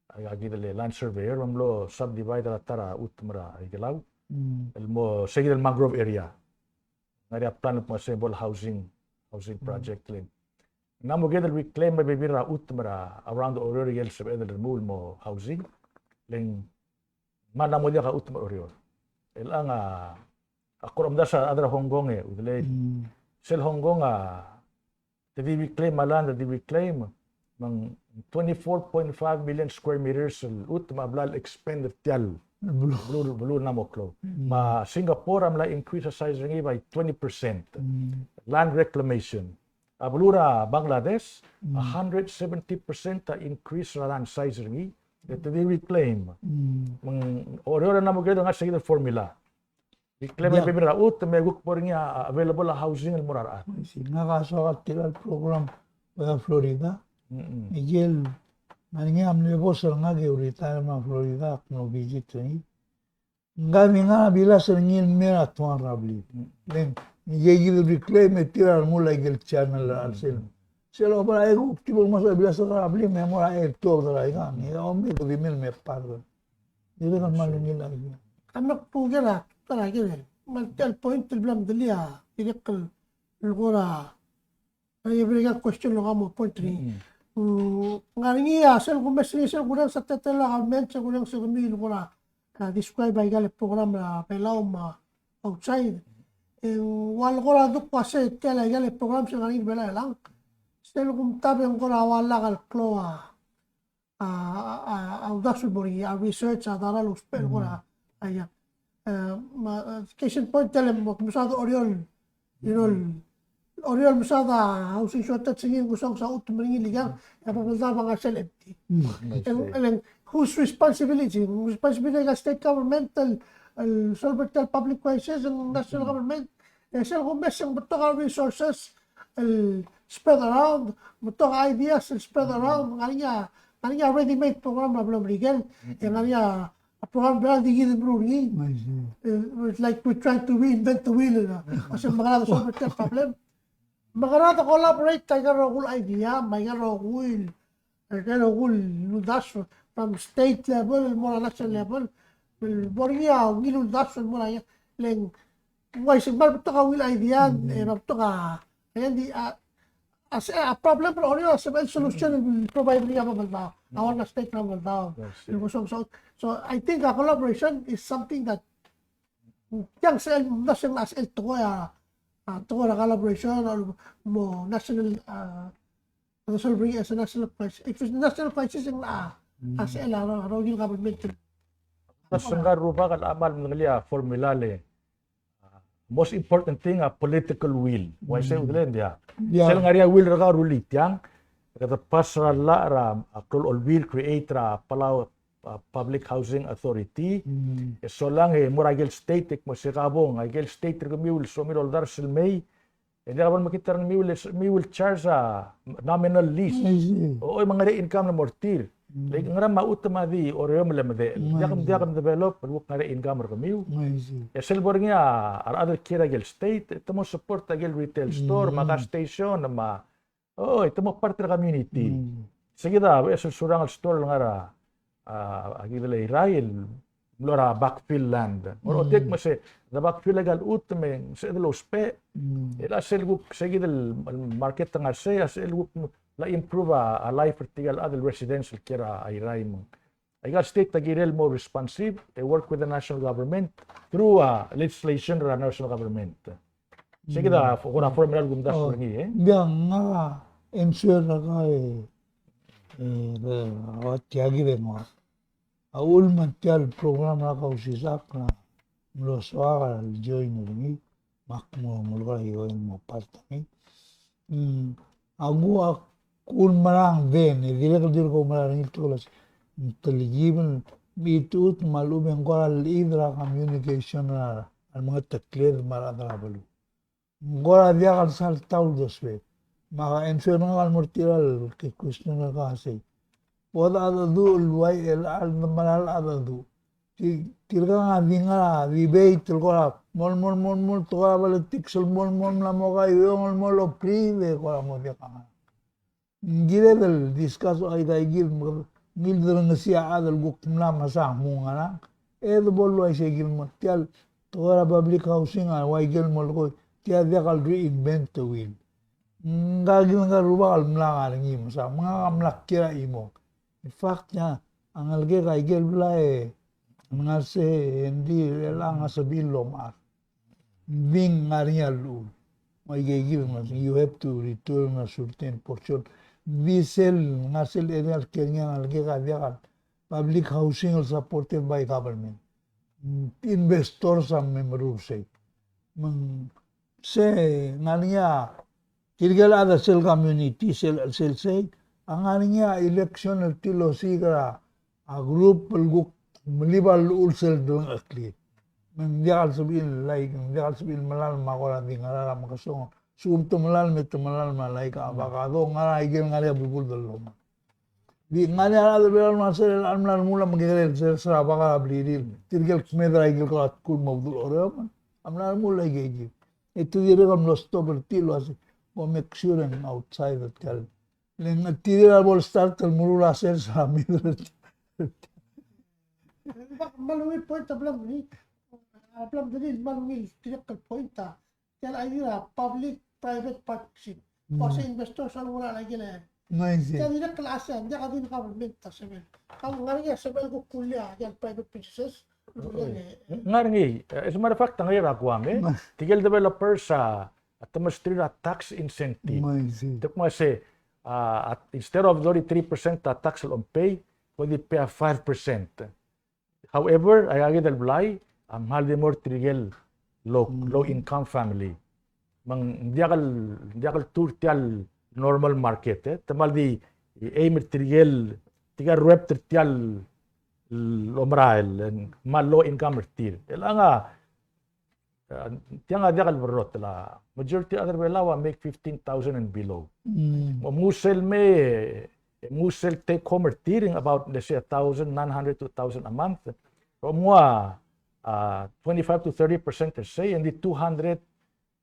a, aika kid el land surveyor, me mlo subdivide er a ta er a chutem er a Ikelau. Mm. El mo sei kid el mangrove area. Ng ngar er ngii a plan el kmo sei bo el housing, housing project el. Ng mla mo kired el reclaim a bebil er a chutem er a around Oreor el sebeched el remuul el mo housing. Le ng mla mo diak a chutem er a Oreor. El ngar a, a kora omdasu a rechad er a Hong Kong e, udelei. Mm. Sel Hong Kong a, te di reclaim a land, te di reclaim, me ng twenty-four point five million square meters el chutem a bla el expand er tia el beluu, beluu, beluu el mla mo klou. Mm. Me a Singapore a mla increase a size er ngii by twenty percent. Mm. Land reclamation. A beluu er a Bangladesh, mm, a hundred seventy percent a increase er a land size er ngii. E te di reclaim. Mm. Me ng Oreor a mla mo kired el ngar er sei kid el formula. Reclaim a bebil er a chutem me kuk bo er ngii a available a housing el mo er a rechad. I see. Ngak a soak a tirka el program er a Florida. Mm-mm. Ikel, ngar er ngii a mle boss er ngak e retire er a Florida, ak mlo visit er ngii. Ngak a di ngar er a bilas er ngii el mei er a tuang er a blim. Mm. Le ng, ikel reclaim e tir a remuul a ikel channel er a sel. Sel obo er a eai kuk di bo el ngmasech a bilas er a blim, e mo er a eai el tuobed er a ikang. E a omes e di mei el me part. Dirrek el kmal ungil a ikang. A mle kuk er a, er a ikang. Me tia el point el bla mdulii a, dirrek el, el kora, a, e bring a question el kmo point er ngii. Mm. Mm, ngar er ngii a sel kumes er ngii, sel kurrenges a teletelel a government, sel kurrenges er kemiu el kora, a, describe a ikal program er a Belau me a outside. E ng ua le kora duk ua se tia el ikal program sel ngar er ngii er a Belau e ng. Sel kumtab e ng kora ua lak el klou a, a, a, a uldasu el mo er ngii, a research, a data el ousbech el kora, a, ia. E, me a, e, case in point, tia el mo, mesaod er a Oreor, you know, Oreor mesaod a housing shortage er ngii, ng kusonges a chutem er ngii el ikang, e a Babeldaob a ngar sel empty. Mm. E, e, whose responsibility? Responsibility er a state government el, el solve tia el public crisis, el national government, e sel kumes e ng betok a resources el spread around, betok a ideas el spread around, ngar er ngii a, ngar er ngii a ready-made program er a beluu er a Merikel, e ngar er ngii a program er a di kid el meruul er ngii. I see. E, it's like we're trying to reinvent the wheel, e, a se mekerang e solve tia el problem. Mekerang e collaborate, aika el rokui el idea, me aika el rokui el Aike el rokui el uldasu from state level el mo er a national level, el bo er ngii a ungil uldasu el mo er a, le ng uaisei me a betok a ungil idea, e, me a betok a, e ng di, a, a se, a problem er a Oreor a sebechel solution el provide er ngii a Babeldaob, a ua state er a Babeldaob. Yes, yes. So, so, so I think a collaboration is something that tiang sel, ng sel, ng sel tekoi a, a, tekoi er a collaboration, a, mo national, a, national, as a national crisis, if it's national crisis, ng, a, a sel, a, a, regional government. Ng ngar er a rubak el kmal medengelii a formula le, a, most important thing a political will. Uaisei, udelei, ng diak. Sel ngar er ngii a will er kau el rullii tiang, kede pass er a llach er a, a klou el Olbiil, create er a Palau a, Public Housing Authority. Mm. E solang e mo er a ikel state, e kmo se ka bong, a ikel state er kemiu el somiu el oldars el mei, e diak bo lemekngit a rengmiu el, miu el charge a nominal lease. I see. O, o, me ng ngar er ngii a income el mo er tir. Mm. Le ngera me a chutem a di Oreor me le medechel. Mm. Diak, diak develop el kuk ngar er ngii a income er kemiu. I see. E sel bo er ngii a rechad el kiei er a ikel state, e te mo support a ikel retail store, me a gas station, me a O, e te mo part er a community. Mm. Sei kid a beches el surang el store el ngar er a, a, a kid el Airai el mlo er a backfill land. Ng orotik me se, de backfill aika el chutem e ng sebeched el ousbech. Mm. E a sel kuk, sei kid el, el market a ngar sei, a sel kuk mla improve a, a life er tirka el chad el residents el kiei er a Airai me ng Aika el state a kirel el mo responsive, e work with the national government through, uh, legislation er a national government. Sei kid a, mm, kora formula el kumdasu er ngii, e. Ng diak, ngak a answer er kau e, E, e, a tia kid e ng ua. A uchul me tia el program er a Kausisechakl a mlo soak el join er ngii, me ak mo, mo lak a ikoel mo part er ngii. Mm, a ku, a kulemerang, then, e dirrek el dirk oumerang er ngii el tekoi el uasei, ng telkib el mechitechut me a lechub e ng kora lechid er a communication er a remengetekled me a rechad er a beluu. Ng kora diak el sal ta uldesuek. Me a answer er ngak el mo er tir el ke question er kau a sei, bo dechedecheduch el uai el chad, me a chelecha el dechedecheduch. Ti-, tirkang a di ngar er a debate el kora mol, mol, mol, mol, te kora politics el mol, mol, mla mo kaiueong el mol opride, kora mo diak a ngar. Ng kired el discuss aika ikid me ng kired el ngesii a chad el kuk mla mesa mo ngerang. E de bo el uaisei kid me tia el tekoi er a public housing a ua ikel mo lekoi, tia diak el reinvent the wheel. Ngka kid, ngka el rubak el mla ngar er ngii mesa, me ngak a mla kiei er a chimo. In fact, a ngelekek a ikel blai e ng ngar sei, e ng di el ngar er a sebechir el omechar. Ng di ngar er ngii a llechul. Me aike kid me you have to return a certain portion. Ng di sel, ngar sel area el kiei er ngii a ngelekek a diak el public housing el supported by government. Investors a me meruul sei. Me ng sei, ngar er ngii a tirke el chad er sel community, sel, sel sei, a ngar er ngii a election el tir el osiik er a group el kuk melib a llechul sel delengcheklir. Me ng diak el sebechir el, like, ng diak el sebechir el melalem me a kora di ngera er a mekesong. Sekum te melalem, me te melalem a, like, avocado, ngera ikel ngar er ngii a belkul el dellomel. Di ngar er ngii a rechad er a Belau el ngar er sel, el mla remuul a mekekerei el sers er a bak er a blirir. Tirke el kmeed er a ikel kora tkul mo bedul Oreor, me a mla remuul a ikeikid. E te dirrek el mlo stop er tir el uasei, bo make sure e ng outside er tia el. Le ng tir a bo el start el meruul a sers er a middle. Kmal ungil point a bla mdengei, a bla mdengei, kmal ungil dirrek el point a tia el idea er a public private partnership. Mm. Ua se investors a loureng er a ikel. Ng uaisei. Tia dirrek el asset, ng diak a di government a sebechel. Kau ngar er ngii a sebechel el kuk kulia tia el private businesses. Ngar er ngii, eh, as a matter of fact, a ngar er ngii er a Guam, e. Tirke el developers a, a te mesterir a tax incentive. Ng uaisei. Te kmo se, a, a, instead of thirty-three percent a tax el om pay, ko di pay a five percent. However, aika kid el blai a kmal di mo er tirke el low, mm, low income family. Me ng diak el, diak el tuu er tia el normal market, e. Te kmal di aim er tirke el, tirke el ruebet er tia el omerael, e, kmal low income er tir. Chelechang a, a, tiang a diak el berrotel a majority er a rechad er a Belau a make fifteen thousand and below. Mm. Me ng sel me, e, ng sel take home er tir about, let's say, a thousand nine hundred to a thousand a month. Kom ua, a, twenty-five to thirty percent er sei, e ng di two hundred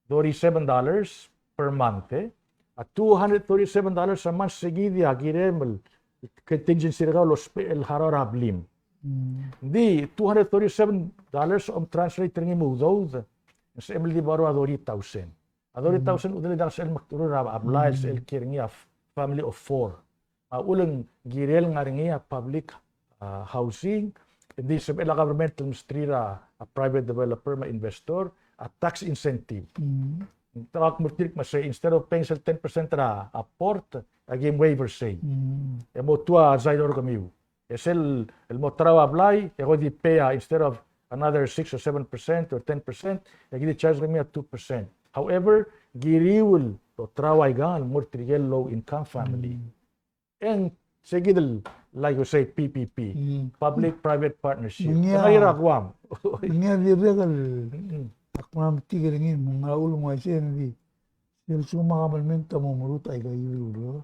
thirty-seven dollars per month, e. A two hundred thirty-seven dollars a month, se kid a kirem el contingency er kau el ousbech el harau er a blim. Mm. Ng di two hundred thirty-seven dollars a om translate er ngii me a udoud, e ng sebechem el di borrow a thirty thousand. A thirty thousand, mm, udoud a diak el sebechel el meklou er a blai el, mm, sebechel el kiei er ngii a f-, family of four. A uchul e ng kirel ngar er ngii a public, a, housing, e ng di sebechel a government el mesterir a, a private developer me a investor a tax incentive. Mm. Te kmo er tir el kmo se, instead of paying sel ten percent er a, a port, a kim waive er sei. Mm. E mo tuu a side er kemiu. E sel, el mo terau a blai, e ko di pay a, instead of another six or seven percent or ten percent, e ki di charge er kemiu a two percent. However, kiriu el loterau aikang el mo er tirke el low income family. Mm. E ng se kid el, like you say, P P P, mm, public private partnership. Ng ngar er a Guam. Ng dirrek el, mm, ak mla metik er ngii, me ng ngar er a uchul me ng uaisei, e ng di, sel lsekum a kabelment a mo merutech aika el ureor,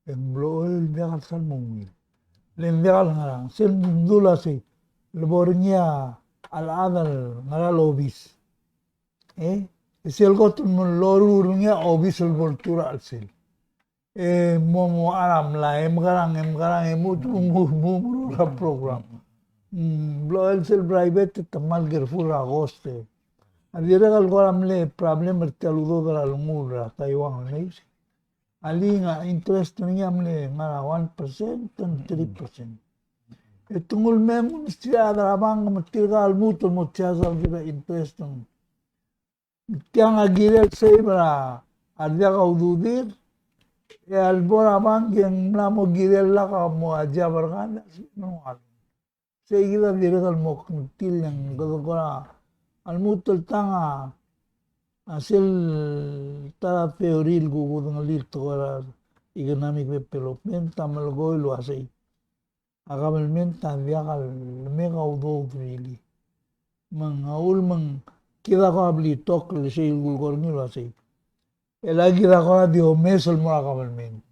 e ng blechoel el diak el sal mo ungil. Le ng diak el ngerang, sel dula sei, le bo er ngii a chad el ngar er a obis. E, e sel kot el mo loruul er ngii a obis el bo ltuu er a chelsel. E mo, mo er a mlai, e mekerang, e mekerang, e mo, mo, mo, mo er a program. Mm, blechoel sel private, te kmal careful er a cost, e. A dirrek el kora mle problem er tia el udoud er a lenguu er a Taiwan, e. A link a interest er ngii a mle ngar er a one percent and three percent. E te nguu el mei me mesterir a rechad er a bank me tirka a lmuut el mo charge er a interest. Tiang a kirel save er a, a diak a ududir, E a lebo er a bank e ng mla mo kirel el lak a mo a job er ngak, sei kid a dirrek el mo kngtil e ng kede kora a lmuut el tang a, a sel ta er a theory el kuk kudengelii el tekoi er a economic development a melekoi el uasei a government a diak el make a udoud really. Me ng a uchul me ng kid a kora blitok el sei el kulekoi er ngii el uasei, e le kid a kora di omes el mo er a government.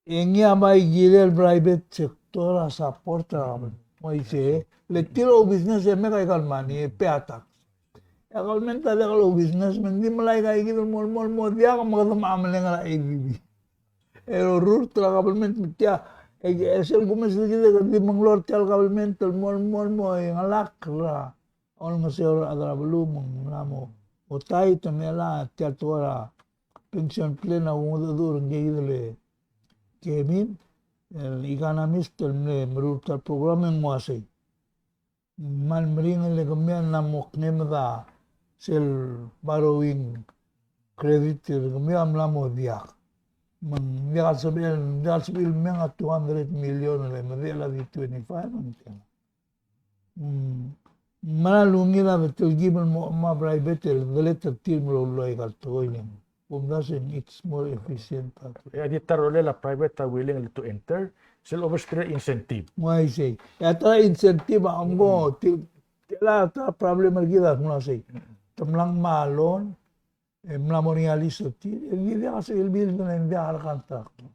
E ngii a bai kirel el private sector a support er a government. Uaisei, le tir a oubusiness e make aika el money, e pay a tax. E a government a diak el oubusiness, me ng di melai aika kid el mo, mo, mo diak me kede mo meleng er a A D B. E rurt er a government me tia, e, e sel kumes er kid e kede di menglor tia el government el mo, mo, mo, e ngelak er a olengeseu er a rechad er a beluu me ng mla mo, mo tight me a tia el tekoi er a pension plan a kungedecheduch er ngii el Kevin, el economist el mle meruul tia el program e ng uasei. Me ng meringel e kemiu a mla mo kmeed a sel borrowing credit er kemiu a mla mo diak. Me ng diak el sebechel, diak el sebechel el meng a two hundred million el medechel a di twenty-five me ng tela. Mm. Me a lungil a betelkib el mo, mo private el delet er tir el mlo lua aika el tekoi el ng. Kumdasu e ng it's more efficient that way. E a di ta er a rolel a private a willing to enter, sel obes er tir a incentive. Ng uaisei. E a ta er a incentive a mko, ti-, tela ta er a problem er kid a kmo sei. Te mla ngmai a loan, e mla mo er ngii a lease er tir, e ng di diak a sebechel el build e ng diak a contractor.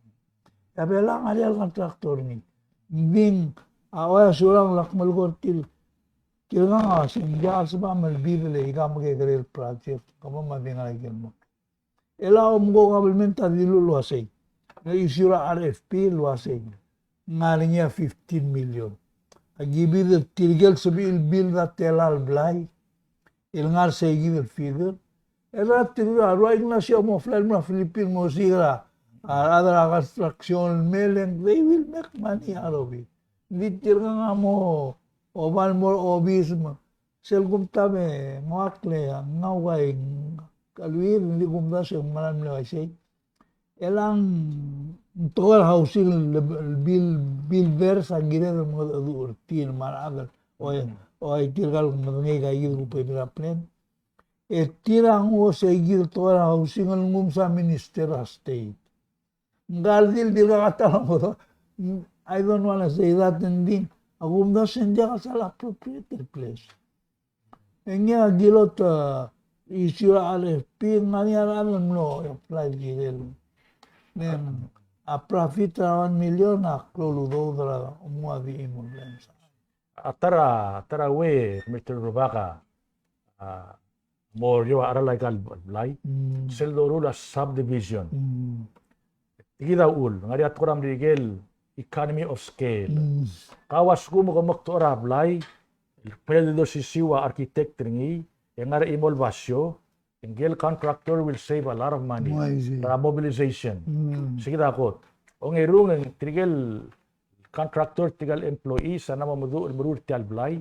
E a Belau a ngar er ngii a contractor er ngii. Ng di ng, a, ua Surangel a kmal kora tir, tirkang a se ng diak el sebechel el build le aika el mekekerei el project, kemam a di ngar er a ikel mo. E le a omko government a dilu el uasei. Ng issue er a R F P el uasei. Ng ngar er ngii a fifteen million. A ki bid er tirke el sebechir el build a tela el blai el ngar er sei kid el feeder. E a tirke a rua Ignacio a mo fly el mo er a Philippines mo osiik er a, a, rechad er a construction el mei e ng, they will make money out of it. Ng di tirkang a mo oba el mo er a obis me sel kumtab e ng ua kle a ngau a ika el ua, ng di kumdasu e ng mera el mle uaisei. E le ng tekoi er a housing el, el build, builders a kired el mengedecheduch er tir me a rechad el, o, o tirka el medengei aika kid el kuk pay er a plan. E tir a nguu sei kid el tekoi er a housing el nguu me se a minister er a state. Ng kora di el dirkak a ta el mo, I don't wanna say that, ng di a kumdasu e ng diak a sal appropriate el place. E ngii a kilot, e, issue a R F P, ng ngar er ngii a rechad el mlo apply el kirel. Me ng a profit er a one million a klou el udoud er a mo a di mo el blai. A ta er a, ta er a ua, Mister Rubak a, a, mo er eou a cheral aika el blai, mm, sel doruul a subdivision. Mm. Kid a uchul, ng ngar er ngii a tekoi er a Merikel economy of scale. Mm. Kau a lsekum ke mo omekdechor a blai, el kmal di osisiu a architect er ngii, e ngar er a chimo el basio, e ngike el contractor will save a lot of money. Uaisei. Er a mobilization. Mm. Sei kid a kot. Ongerung e ng tirke el contractor, tirke el employees a mla mo meduch el meruul er tia el blai,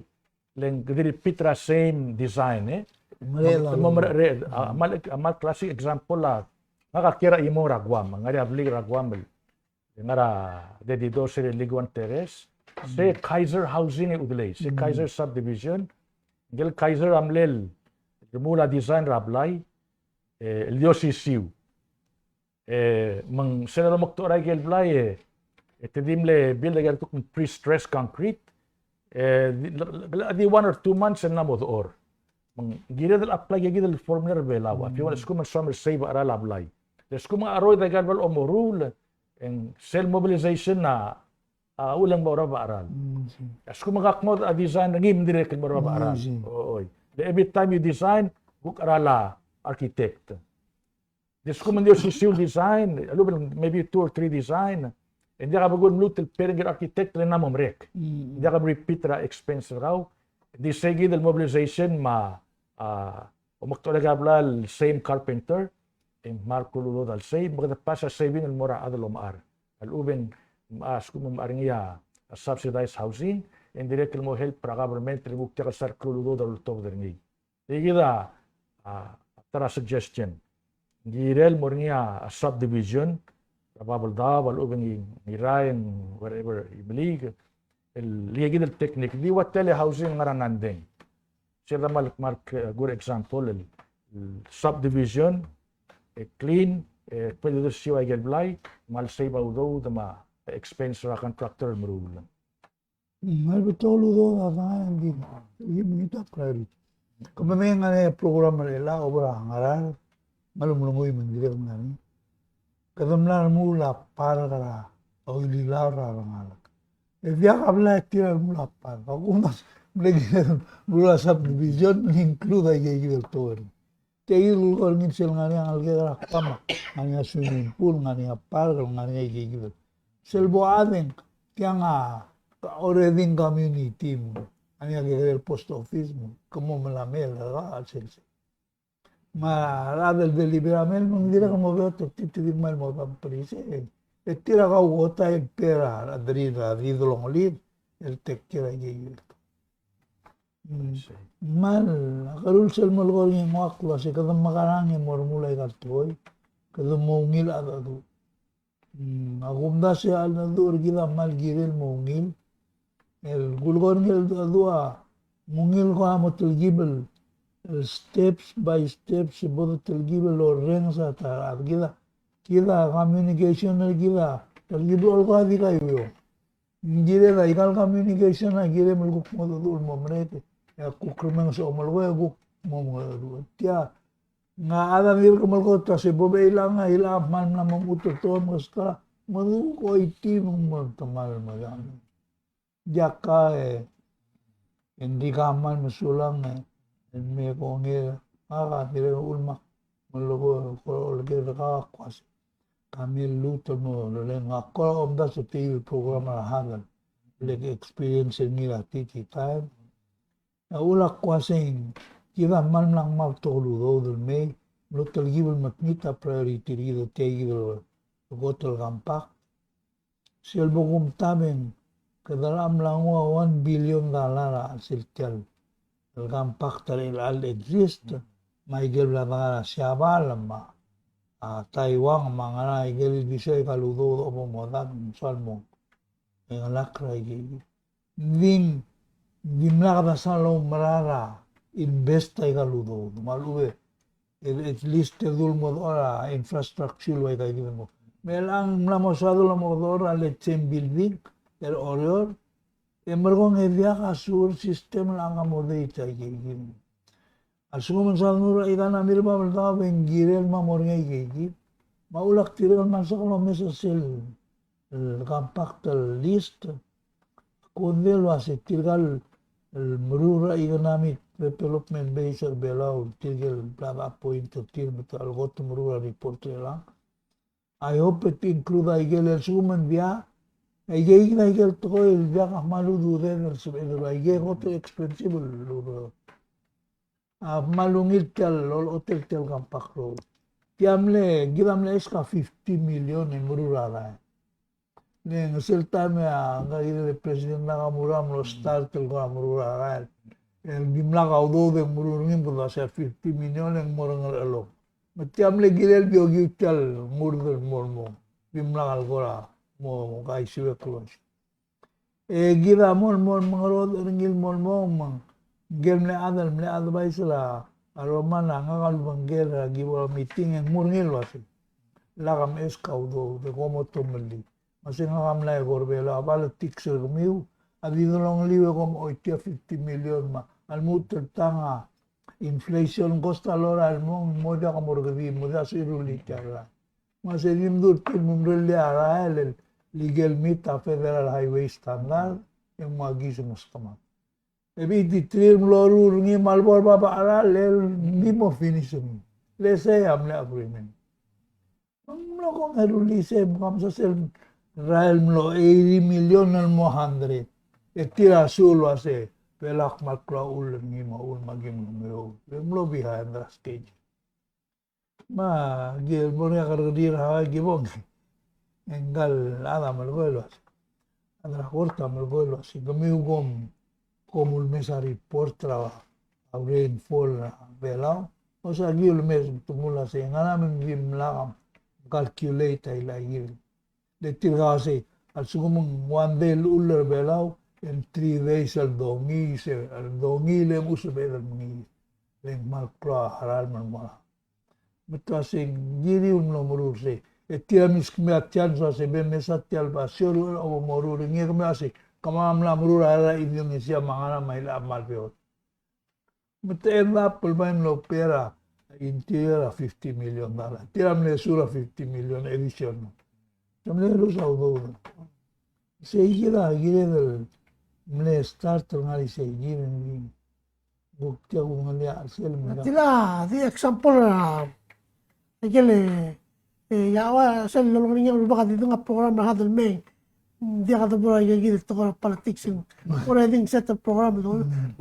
le ng kede repeat er a same design, e. Mo, mo, mo, a, a mal, a mal classic example a, ngak a kiei er a chimo er a Guam, ng ngar er ngii a blik er a Guam el ngar er a dedido er sel Liguan Terrace, se Kaiser Housing e udelei, se Kaiser Subdivision, ngike el Kaiser a mle remuul a design er a blai, e, el di osisiu. E, me ng sel lomekdechor aike el blai, e, e te di mle build aike el kuk pre-stressed concrete, e, di, le, le, di one or two months e ng mla mo dechor. Me ng kired el apply aike kid el formula er a Belau, a, if you want, a lsekum ng soam el save a cheral a blai. Le a lsekum a cheroid aike el bla lomeruul, e ng sel mobilization a, a uchul e ng mo er a cheral. Mm, I see. A lsekum ke ngodech a design er ngii me ng dirrek el mo er a cheral. Mm, I see. Oi. Le every time you design, kuk cheral a architect. Di a lsekum ng di osisiu el design, a lechub e ng maybe two or three design, e ng diak a belkul el mluut el pay er ngii er a architect le ng mla mo merek. Mm. Ng diak a repeat er a expense er kau. Di sei kid el mobilization me a, a, omekdechor aike el blai el same carpenter, e ng kmal klou el udoud a lsave, me kede pass a saving el mo er a chad el omechar. A lechub e ng, a lsekum ng mechar er ngii a subsidized housing, e ng dirrek el mo help er a government el nguu tia el sal klou el udoud a lultobed er ngii. Tia kid a, a, ta er a suggestion. Ng kirel el mo er ngii a, a subdivision, er a Babeldaob, a lechub e ng Irrai, wherever, Imeliik, el, ikakid el technique, di ua telehousing el ngar er a Nandeng. Sel kmal, kmal, uh, good example, el, el subdivision, e clean, e kmal di siou a ikel blai, kmal save a udoud me a expense er a contractor el meruul. Mm, kmal betok el udoud a dengai, ng di, ng di mengit a priority. Kemam e ng ngar er ngii a program er chelechang, obra Ngaraard, me a lmuut el mei me ng dirrek el ngar er ngii. Kede mla remuul a park er a Oililau er a rengalek. E diak a blai e tir a remuul a park. Ak omdasu e mle kired el meruul a subdivision, mle include a ikakid el tekoi. Tia el kulekoi er ngii sel ngar er ngii a ngelekek er a Kpamak, ngar er ngii a swimming pool, ngar er ngii a park, ngar er ngii a ikakid. Sel bo a deng, tiang a already community mo. Ngar er ngii a kekerei el post office mo, ke mo melamel er a sel sel. Me a rechad el deliver a mail me ng dirrek el mo beot er tir, te di kmal mo tampris e. E tir a kaukot a el per a, a di, a di delongelir el take care a ikakid. Mm. Kmal, a kerul sel melekoi er ngii e ng ua klou a se kede mekerang e mo remuul aika el tekoi, kede mo ungil a cheldecheduch. Mm, a kumdasu e a cheldecheduch er kid a kmal kirel mo ungil. El kulekoi er ngii el cheldecheduch a mo ungil ko a mo telkib el, el steps by steps, e bo de telkib el orrenges a ta, a kid a, kid a communication er kid a telkib el olkau a di kaiueong. Ng kired a ikal communication a kirem el kuk mo cheldecheduch el mo merek, e a kuk remenges a omelekoi e a kuk mo mengedecheduch. Tia, ng a chad a dirk melekoi a se bo bechilang a, ilang a kmal mla mo mechut el tekoi me ke skar a, me ng kuk oitii me ng mo temall me ng diak. Diak a e, e ng di kmal mesulang e, e me kongei, ngak a dirrek el ulemak, me leko, ko leko er kau a kmo a se, kmal lmuut el mo loleng, ngak a ko omdasu e tia el program er a Hadal, le experience er ngii er a T T time. A uchul a kmo a se ng, kid a kmal mla ngmai a betok el udoud el mei, mlo telkib el mekngit a priority er kid er tia kid el kot el compact. Sel bo kumtab e ng, kede mla nguu a one billion dollar a sel tia el compact er a chelecha el exist, me a ikel bla dengar er a Siabal, me a Taiwan, me a ngar er a ikel di soak a ikal udoud el bo modak, ng soal mo, e ng lak er a ikei. Ng di, ng dimlak de sal oumerang er a invest a ikal udoud. Me a lechub e, e, at least te dul mo dechor a infrastructure el ua ikakid el mo. Me chelechang ng mla mo soad el mo dechor a le same building er Oreor, e merekong e diak a sewer system el accommodate a ikakid. A lsekum ng soad el mo er a ikang a mirba el daob e ng kirel me a mo er ngii a ikakid. Me a uchul a ktirke el kmal soak el omes a sel el compact el list, kede ua se tirka el meruul er a economic development base er Belau, tirke el bla de appoint er tir me te el kot el meruul a report er chelechang. I hope it include a ikel, el lsekum ng diak, a ikel, a ikel tekoi el diak a kmal ududed el sebeched el, a ikel kot el expensive el ureor. A kmal ungil tia el, ol-, olechotel tia el compact role. Tia mle, kid a mle ask a fifty million e meruul a rael. Le ng sel taem e a ngka el President Nakamura a mlo start el kora meruul a rael. E dimlak a udoud e ng meruul er ngii me kede ua se a fifty million e ng mo er a Ngerchelong. Me tia mle kirel di okiu tia el ngurd el mo, mo. Dimlak el kora mo, mo kaisiuekl el uaisei. E kid a mo, mo, mengerodech er ngii el mo, mo, me ngike el mle chad el mle advice er a, a Roman a ngak a lubengkel er a ki bo er a meeting e ng mo er ngii el uasei, lak meskau udoud e kom otomellii. Me se ngak a mla eko er Belau, a politics er kemiu a di delongeliu e kom oitii a fifty million me a lmuut el tang a inflation, cost a lorael el mong, mo diak a mo er kedi, mo diak a sebechiu el tia el rael. Me se di mdu er tir me mrellii a rael el ikel meet a federal highway standard, e ng ua kis meskemam. E bai di tir el mlo ruul er ngii me a lebo er a bab a cheral el di mo finish er ngii. Le sei a mle agreement. Me ng mlo kongei a rullii sei, me kemam a sel rael el mlo eighty million el mo hundred. E tir a sulir el uasei, Belau a kmal klou a uchul er ngii me a uchul me a ki mlo meruul. E mlo behind er a schedule. Me a ki el bo er ngii a kerrekeriil er a Hawaii, ki bo ngii. E ngka el chad a melekoi el uasei, chad er a kort a melekoi el uasei, kemiu kom, kom ulemes a report er a, a rainfall er a Belau. Osea, ki ulemes me te mla uasei, ngera me ng dimlak a calculate a ila ikel Le tirka a sei, a lsekum ng one day el llechul er a Belau, e ng three days el dongiil, se el dongiil e ng sebeched el mengiil. Le ng kmal klou a cheral me ng mo er a Me te uasei ng kiriu el mlo meruul er sei. E tia el meskemiu a chance el uasei, be mesa tia el basio el bo moruul er ngii, e kemiu a sei, kemam a mla meruul a cheral er a Indonesia me a ngar er a, me a ilecha me a beot. Me te end up el bai mlo pay er a Interior a fifty million dollar. Tia el mle sue er a fifty million additional. Te mle lose a udoud. Sei kid a kired el mle start el ngar er sei kid el Ng tia kuk ngar er ngii a chelsel me ng. Tia di example er a ikel, e, ia ua sel lolengit er ngii a rubak a di dengai a program er a Hadl Meng. Ng diak debo er a ikakid el tekoi er a politics, ng already set el program. Me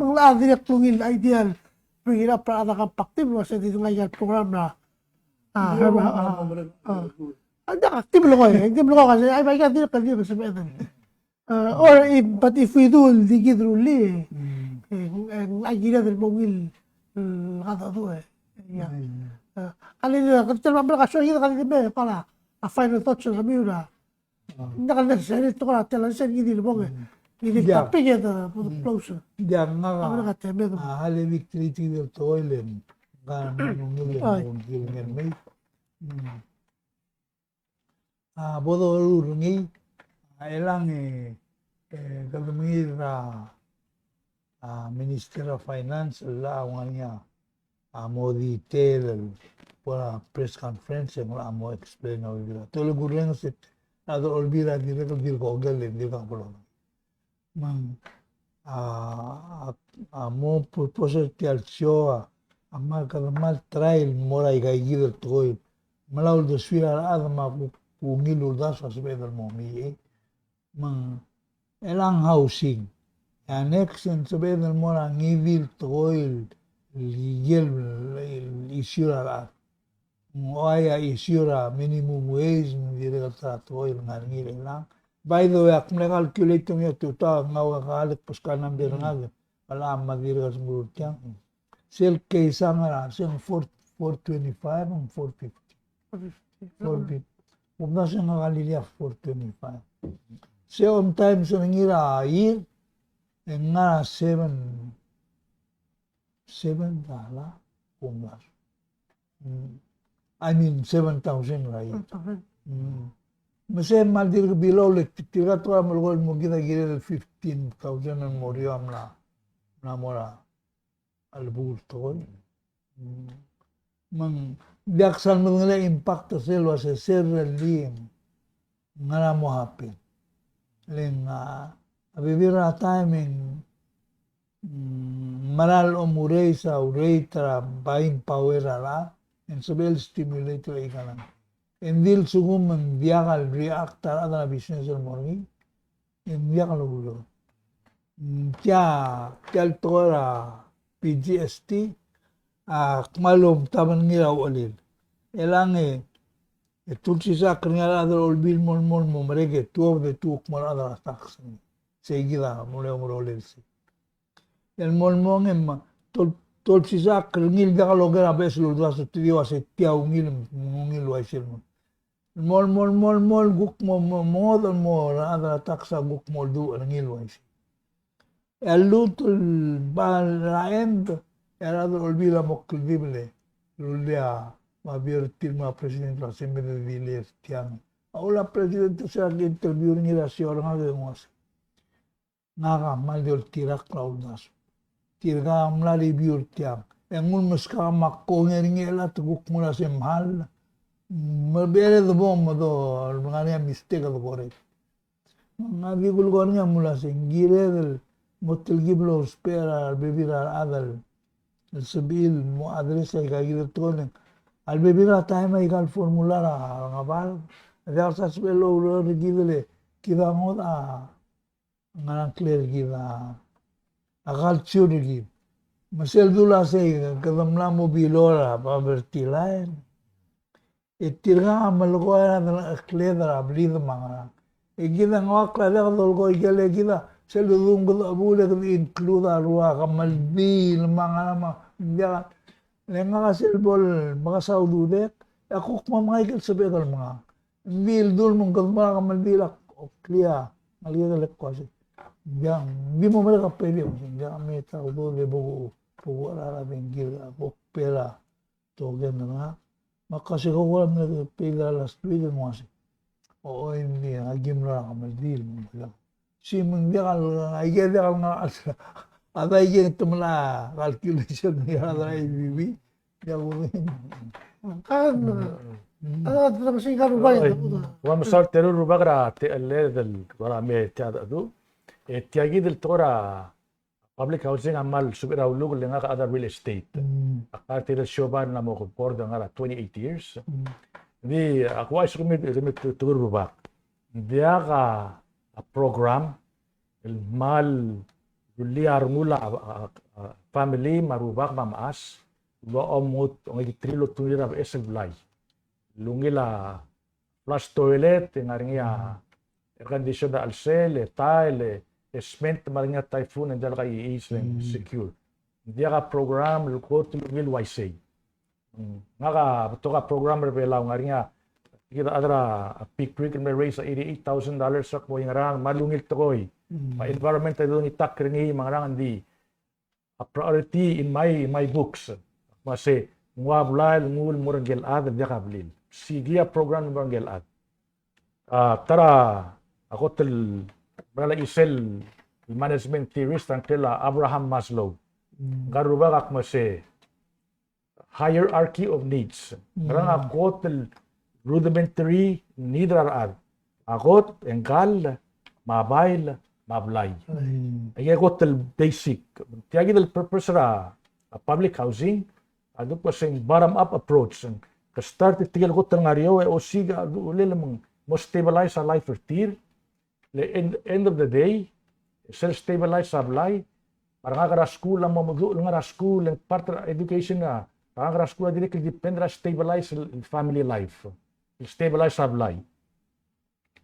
ng locha dirrek el ungil idea el bring it up er a rechad er a Compact Team el uasei di dengai ikal program er a, a, a, a, a, diak, active el tekoi, active el tekoi, a, bai ikal dirrek el di sebeched. Uh, or if, but if we do, di kid rullii, e, e, ng kired el mo ungil, e, kadecheduch, e. Ia. Uh, kede di, kede di, me a soak kid, kede di me, kora, a final thoughts er kemiu er a. Ng diak el necessary el tekoi er a tia el sel ngii di lebong, e. Ngii di topic e, the, the closer. Diak, ngak a, a, le bik treaty del toil e, ngak a ungil e, ungil e, ngak a mei. A bo doruul er ngii, a, elechang e, e, kede mengiil er a, a, Minister of Finance, el ua ngii a, a, mo detail, el bo er a press conference, e ng locha mo explain a Olbiil er a, te le kurrenges e, a Olbiil er a dirrek el dirk oker, e dirkak bo lodengei. Me ng, a, a, a mo purpose er tia el show a, a kmal, kede kmal try el mo er a ikakid el tekoi el mla uldesuir a rechad me a kuk ungil uldasu a sebeched el mo mei. Me ng, elechang housing. E a next e ng sebeched el mo er a ngii di el tekoi el, el, el issue er a rechad. Ng ua ia issue er a minimum wage, me ng dirrek el ta er a tekoi el ngar er ngii er chelechang. By the way, ak mle calculate er ngii a tutau, ngak a kalek, bes ka number er ngak, me a lechang me a dirrek el meruul tiang. Sel keisang er a, se ng four, four twenty-five, ng four fifty. Four fifty. Four fifty. Kumdasu e ngak a lilia four twenty-five. Se on time se ng ngar er a year, e ng ngar er a seven, seven dollar, kumdasu. Mm. I mean, seven thousand, right? Seven thousand. Mm. Me se kmal dirk below, le tirka a tekoi el melekoi el mo kid a kired el fifteen thousand el mo er eou a mla, mla mo er a lebukul tekoi. Mm. Me ng diak sal medengelii a impact er sel uase sel rellii e ng ngera mo happen. Le ng, a, a bebil er a taem e ng Mm, mera el omeraise a rate er a buying power er a rechad, e ng sebechel stimulate er a economy. E ng di lsekum e ng diak el react a rechad er a business el mo er ngii, e ng diak el oureor. Mm, tia, tia el tekoi er a P G S T, a kmal omtab er ngii er a uchelel. Elechang e, e te ulsisechakl er ngii a rechad er a Olbiil el mo, mo, mo merek e tuobed e te kuk mo er a rechad er a tax. Sei kid a mle omerolel sei. El mo, mo ngii me, te ol-, te olsisechakl er ngii el diak loker a beches el uldasu, te di uase tia ungil, ungil uaisei el mo. El mo, mo, mo, mo, kuk mo, mo, mo, mo, mo, a rechad er a tax a kuk mo olduch er ngii el uaisei. E a lluut el bai er a end, e a rechad er a Olbiil a mo kldibel e rullii a babier er tir me a president el uase me de delay er tiang. A ua president se er a ki interview er ngii er a show er ngak e ng uase ngak a kmal di oltirakl a uldasu. Tirka a mla review er tiang. E ng ulemeskak me ak kongei er ngii el a te kuk mla se mhal. Me bered bo me do, ngar er ngii a mistake e de correct. Me ng di kulekoi er ngii a mla se ng kired el mo telkib el ousbech er a rebebil er a rechad el sebechir el mo address aika kid el tekoi. A rebebil er a taem aika el formula er a Ngebard a diak el sebechel el oureor er kid el kid a ngodech a ngerang, clear kid a, a culture er kid. Me sel dula sei, kede mla mo below er a poverty line. E tirka a melekoi a delengchekled er a blid me a ngerang. E kid a ngak a diak dolekoi ikel, e kid a sel dudung kede chebuul e kede include a rua kemeldiil me a ngerang me a diak. Le ngak a sel bo el mekesai a ududek, e a kuk mo mengai ikel sebechek el mengang. Ng di el dul me ng kede mo er a kemeldiil a, o, clear, ng ngalek el kmo se, ng diak, ng di mo merek a pay, ng diak me ta el dul e bo ku, bo ku er a rengrir a bo ku pay er a token er ngak. Me ak kmo se, ko kora mle pay er a last week, e ng uase, o, o, ng di, aki mlo er a kemeldiil, me ng diak. Sei me ng diak el, aike diak el ngar, a da aike te mla calculation er a da A B B. Diak el, a, a, a, a, sei ka rubak. Oi, ua mesaul teru el rubak er a techelled el, ua me tia dedu. E tia kid el tekoi er a public housing a kmal subed er a uluk le ngak a chad er a real estate. Mm. Ak ngar er tia el siobai el mla mo board el ngar er a twenty-eight years. Mm. Ng di, ak ouchais er kemiu, kemiu te, teru el rubak. Ng diak a, a program el kmal rullii a rengul a, a, a, family me a rubak me a mechas el ua omengut, ongeterir el otungir a beches el blai. El ungil a flush toilet, e ng ngar er ngii a air condition er a chelsel, e tile, e, e cement, me a ngar er ngii a typhoon, e ng diak el kaiueis, e ng secure. Ng diak a program el kot el ungil uaisei. Mm. Ngak a betok a program er a Belau, ng ngar er ngii a, kid a chad er a Pea Creek el me raise a eighty-eight thousand dollars er a kmo ng ngerang, me a ungil tekoi. Mm. Me a environment a di dongitakl er ngii, me a ngerang, ng di a priority in my, my books. Me se ng ua blai el nguu el mo er ngike el chad el diak a blil. Siik a program el mo er ngike el chad. A, ta er a kot el, mera el chisel management theorist a ngklel a Abraham Maslow. Mm. Ngka el rubak a kmo se hierarchy of needs. Mm. Ngerang a kot el rudimentary need er a rechad. A kot, e ng kall, me a bail, me a blai. Mm. Aike kot el basic. Tia kid el purpose er a, a public housing, a di kmo se ng bottom up approach. Ke start er tirke el kot el ngar er eou, e osiik a uchul me ng mo stabilize a life er tir. Le end, end of the day, sel stabilize a blai, me a rengalek er a skuul a mo meduch el ngar er a skuul, e ng part er a education a, rengalek er a skuul a dirrek el depend er a stabilize el, el family life, el stabilize a blai.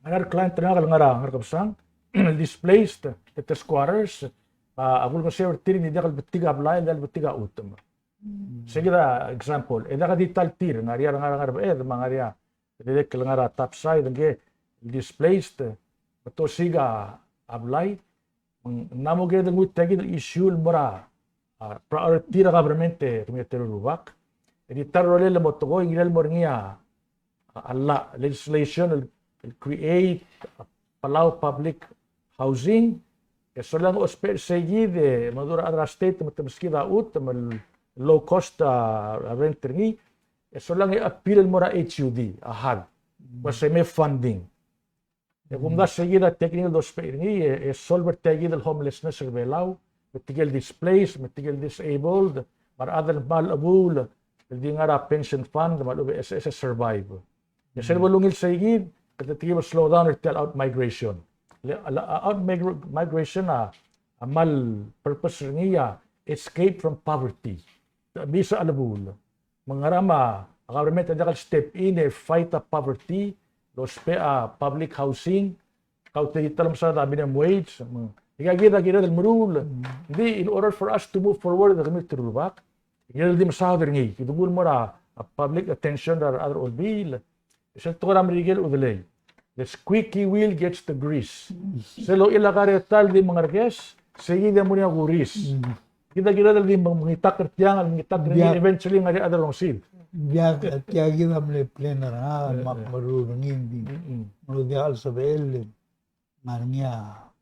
Ngar er a client er ngak el ngar er a, ngar er a Kebesang, el displaced, e te squatters, a, a kulekeseu er tir e ng diak el betik a blai, diak el betik a chutem. Mm. Sei kid a example. E diak di ta el tir, ngar er a, ngar er a, ngar er a Beches, me a ngar er a, dirrek el ngar er a Topside, ngike el displaced, me te osiik a blai, me ng mla mo kired el nguu tia kid el issue el mo er a, a, priority er a government e kemiu a teru el rubak. E di ta el rolel el mo tekoi, ng kirel el mo er ngii a, a, a llach, legislation el, el create a Palau public housing, e solang e ousbech er sei kid e mengedecheduch er a rechad er a state me te meskid a chutem, me a low cost a, a rent er ngii, e solang e appeal el mo er a H U D, a HUD. Mm. Me se me funding. E kumdasu sei kid a technical el dousbech er ngii, e, e solve er tia kid el homelessness er a Belau, me tirke el displaced, me tirke el disabled, me a rechad el kmal chebuul, el di ngar er a pension fund, me a lechub e S S S survive. E sel bo lungil sei kid, e te tirke el slow down er tia el out migration. Le, a, a out migra-, migration a, a kmal purpose er ngii a escape from poverty. Mesa a chelebuul. Me ng ngera me a government a diak el step in e fight a poverty, el ousbech a public housing, kau te di ta el mesaod a minimum wage, me ng, ika kid a kired el meruul. Mm. Di, in order for us to move forward, e kemiu a teru el rubak, kired el di mesaod er ngii, kid a nguu el mo er a, a public attention er a rechad er a Olbiil, e sel tekoi er a Merikel a udelei. The squeaky wheel gets the grease. Sel ochil a kareta el di mengerekes, sei kid a mo er ngii a kuris. Mm. Kid a kired el di mengitakl er tiang, el mengitakl er ngii, eventually ng ngar er ngii a chad el rongesii. Diak, tia kid a mle plan er ngak, me ak meruul er ngii, ng di. Mm-mm. Me ng diak el sebechel, ng ngar er ngii a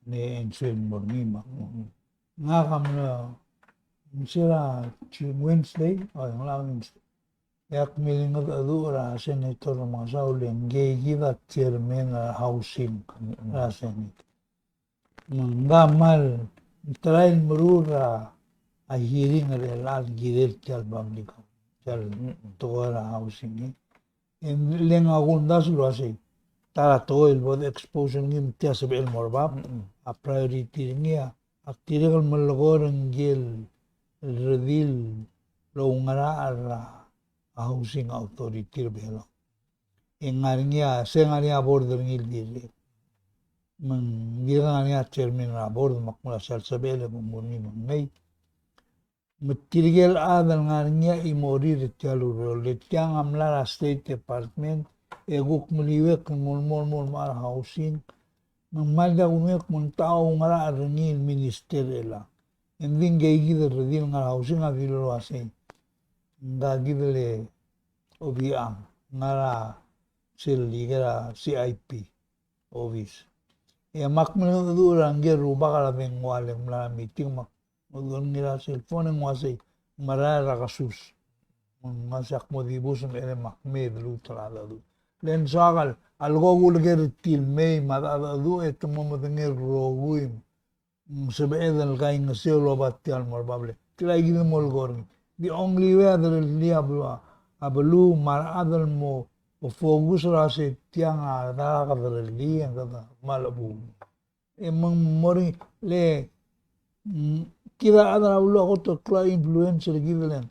mle answer el mo er ngii me ak. Mm-mm. Ngak a mle, ng sera Wednesday, o, ng mla Wednesday. E ak milengedecheduch er a Senator Remengesau el ngii kid a chairman er a housing er a Senate. Me ng kmal try el meruul er a hearing er chelecha el kirel tia el public, tia el tekoi er a housing, e. E le ngak a kumdasu el uasei, ta er a tekoi el bo de expose er ngii me tia sebechel el mo er bab, a priority er ngii a, ak dirrek el melekoi er ngii el redil el oungerachel er a a housing authority er a Belau. E ng ngar er ngii a, se ng ngar er ngii a board er ngii el dirrek. Me ng dirrek el ngar er ngii a chairman er a board, me ak mla sel sebechel e bo mo er ngii me ng mei. Me tirke el chad el ngar er ngii a chimorir er tia el ureor. Le tiang a mla er a State Department, e kuk meliuekl el mo, mo, mo, mo er a housing, me ng kmal diak kumek me ng techa oungerachel er ngii el minister er chelechang. Engdi ngke kid el redil ngar er a housing a dilu el uasei, ngka kid el Obichang, ngar er a sel ike er a C I P office. E me ak mengedecheduch er ngike el rubak er a dengua el mla er a meeting, me ak mengedecheduch er ngii er a cellphone e ng uasei, merael er a kesus. Me ng uasei ak mo dibus me chelem ak mei e deluut el cheldecheduch. Le ng soak el, a leko kuleker er tir el mei me a cheldecheduch e te mo medengei el rokui. Ng sebeched el kaingeseu el oba tia el mo er a bab el, tia kid el mo leko er ngii. The only way a derellii a beluu, a beluu me a rechad el mo focus er a se tiang a dang a kederellii e kede kmal chebung. E me ng mo er ngii le, mm, kid a chad er a beluu a kot el klou a influence er kid el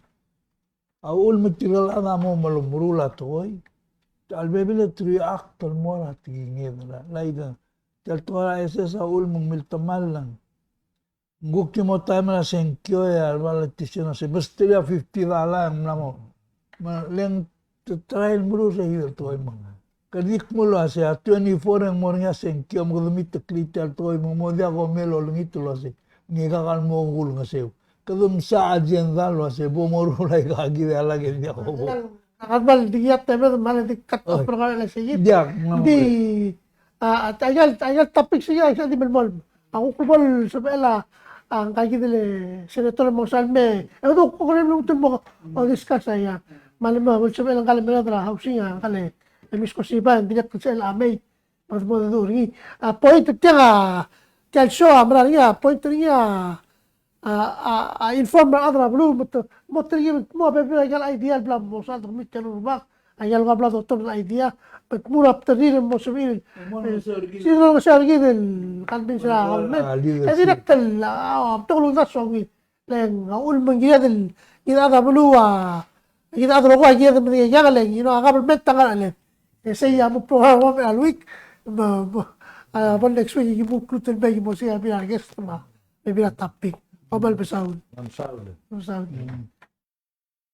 A uchul me tirka el chad a mo melemolem a tekoi. A lebebil e te react el mo er a tekinged el, a, laida. Tia el tekoi er a S S a uchul me ng miltemall el ng kuk di mo taem er a sengkio e a re politician a se besterir a fifty dollar e ng mla mo. Me le ng te try el meruul er se kid el tekoi me ng Kede di kmo el uasei a twenty-four e ng mo er ngii a sengkio me kede miteklii tia el tekoi me ng mo diak komei el olengit el uasei ngika a kmal mo kulengeseu. Kede msa agenda el uasei bo moruul aika kid e a lak e diak bo. Ak kmal di kiat e me kmal di cut off er kau el sei. Diak, ng di, a, a, aika el, aika el topic sei a di melemolem. Ak kuk bo el sebechel a, a, ngka kid el senator el mo sal mei. E kede kuk kora el mo discuss a ia. Me a le mo sebechel ngka el merael er a housing a ngka el Miss Kosiba, ng dirrek el sel a mei, me kede mo dedu er ngii. A point er tiang a, tia el show a mera er ngii a point er ngii a, a, a, a inform er a rechad er a beluu, me te, mo er ngii, mo bebil er aika el idea el bla mo soad er kemiu tia el rubak, aika el ua bla dotom el idea, me te mo er a bdelir el mo sebechir, e, sel olengeseu er kid el convince er a government. E dirrek el, a, a, betok el uldasu a ungil. Le ng a uchul me ng kired el, kid a chad er a beluu a, kid a chad er a rokui a kired el medengei a, le ng, you know, a government a ngar er a chelem. E sei a mo program er a week, me, me, a, bo el next week e ki mo include el mei e ki mo sei a bebil er a guest me a bebil er a topic. Kom kmal mesaul. Mesaul. Mesaul. Mm.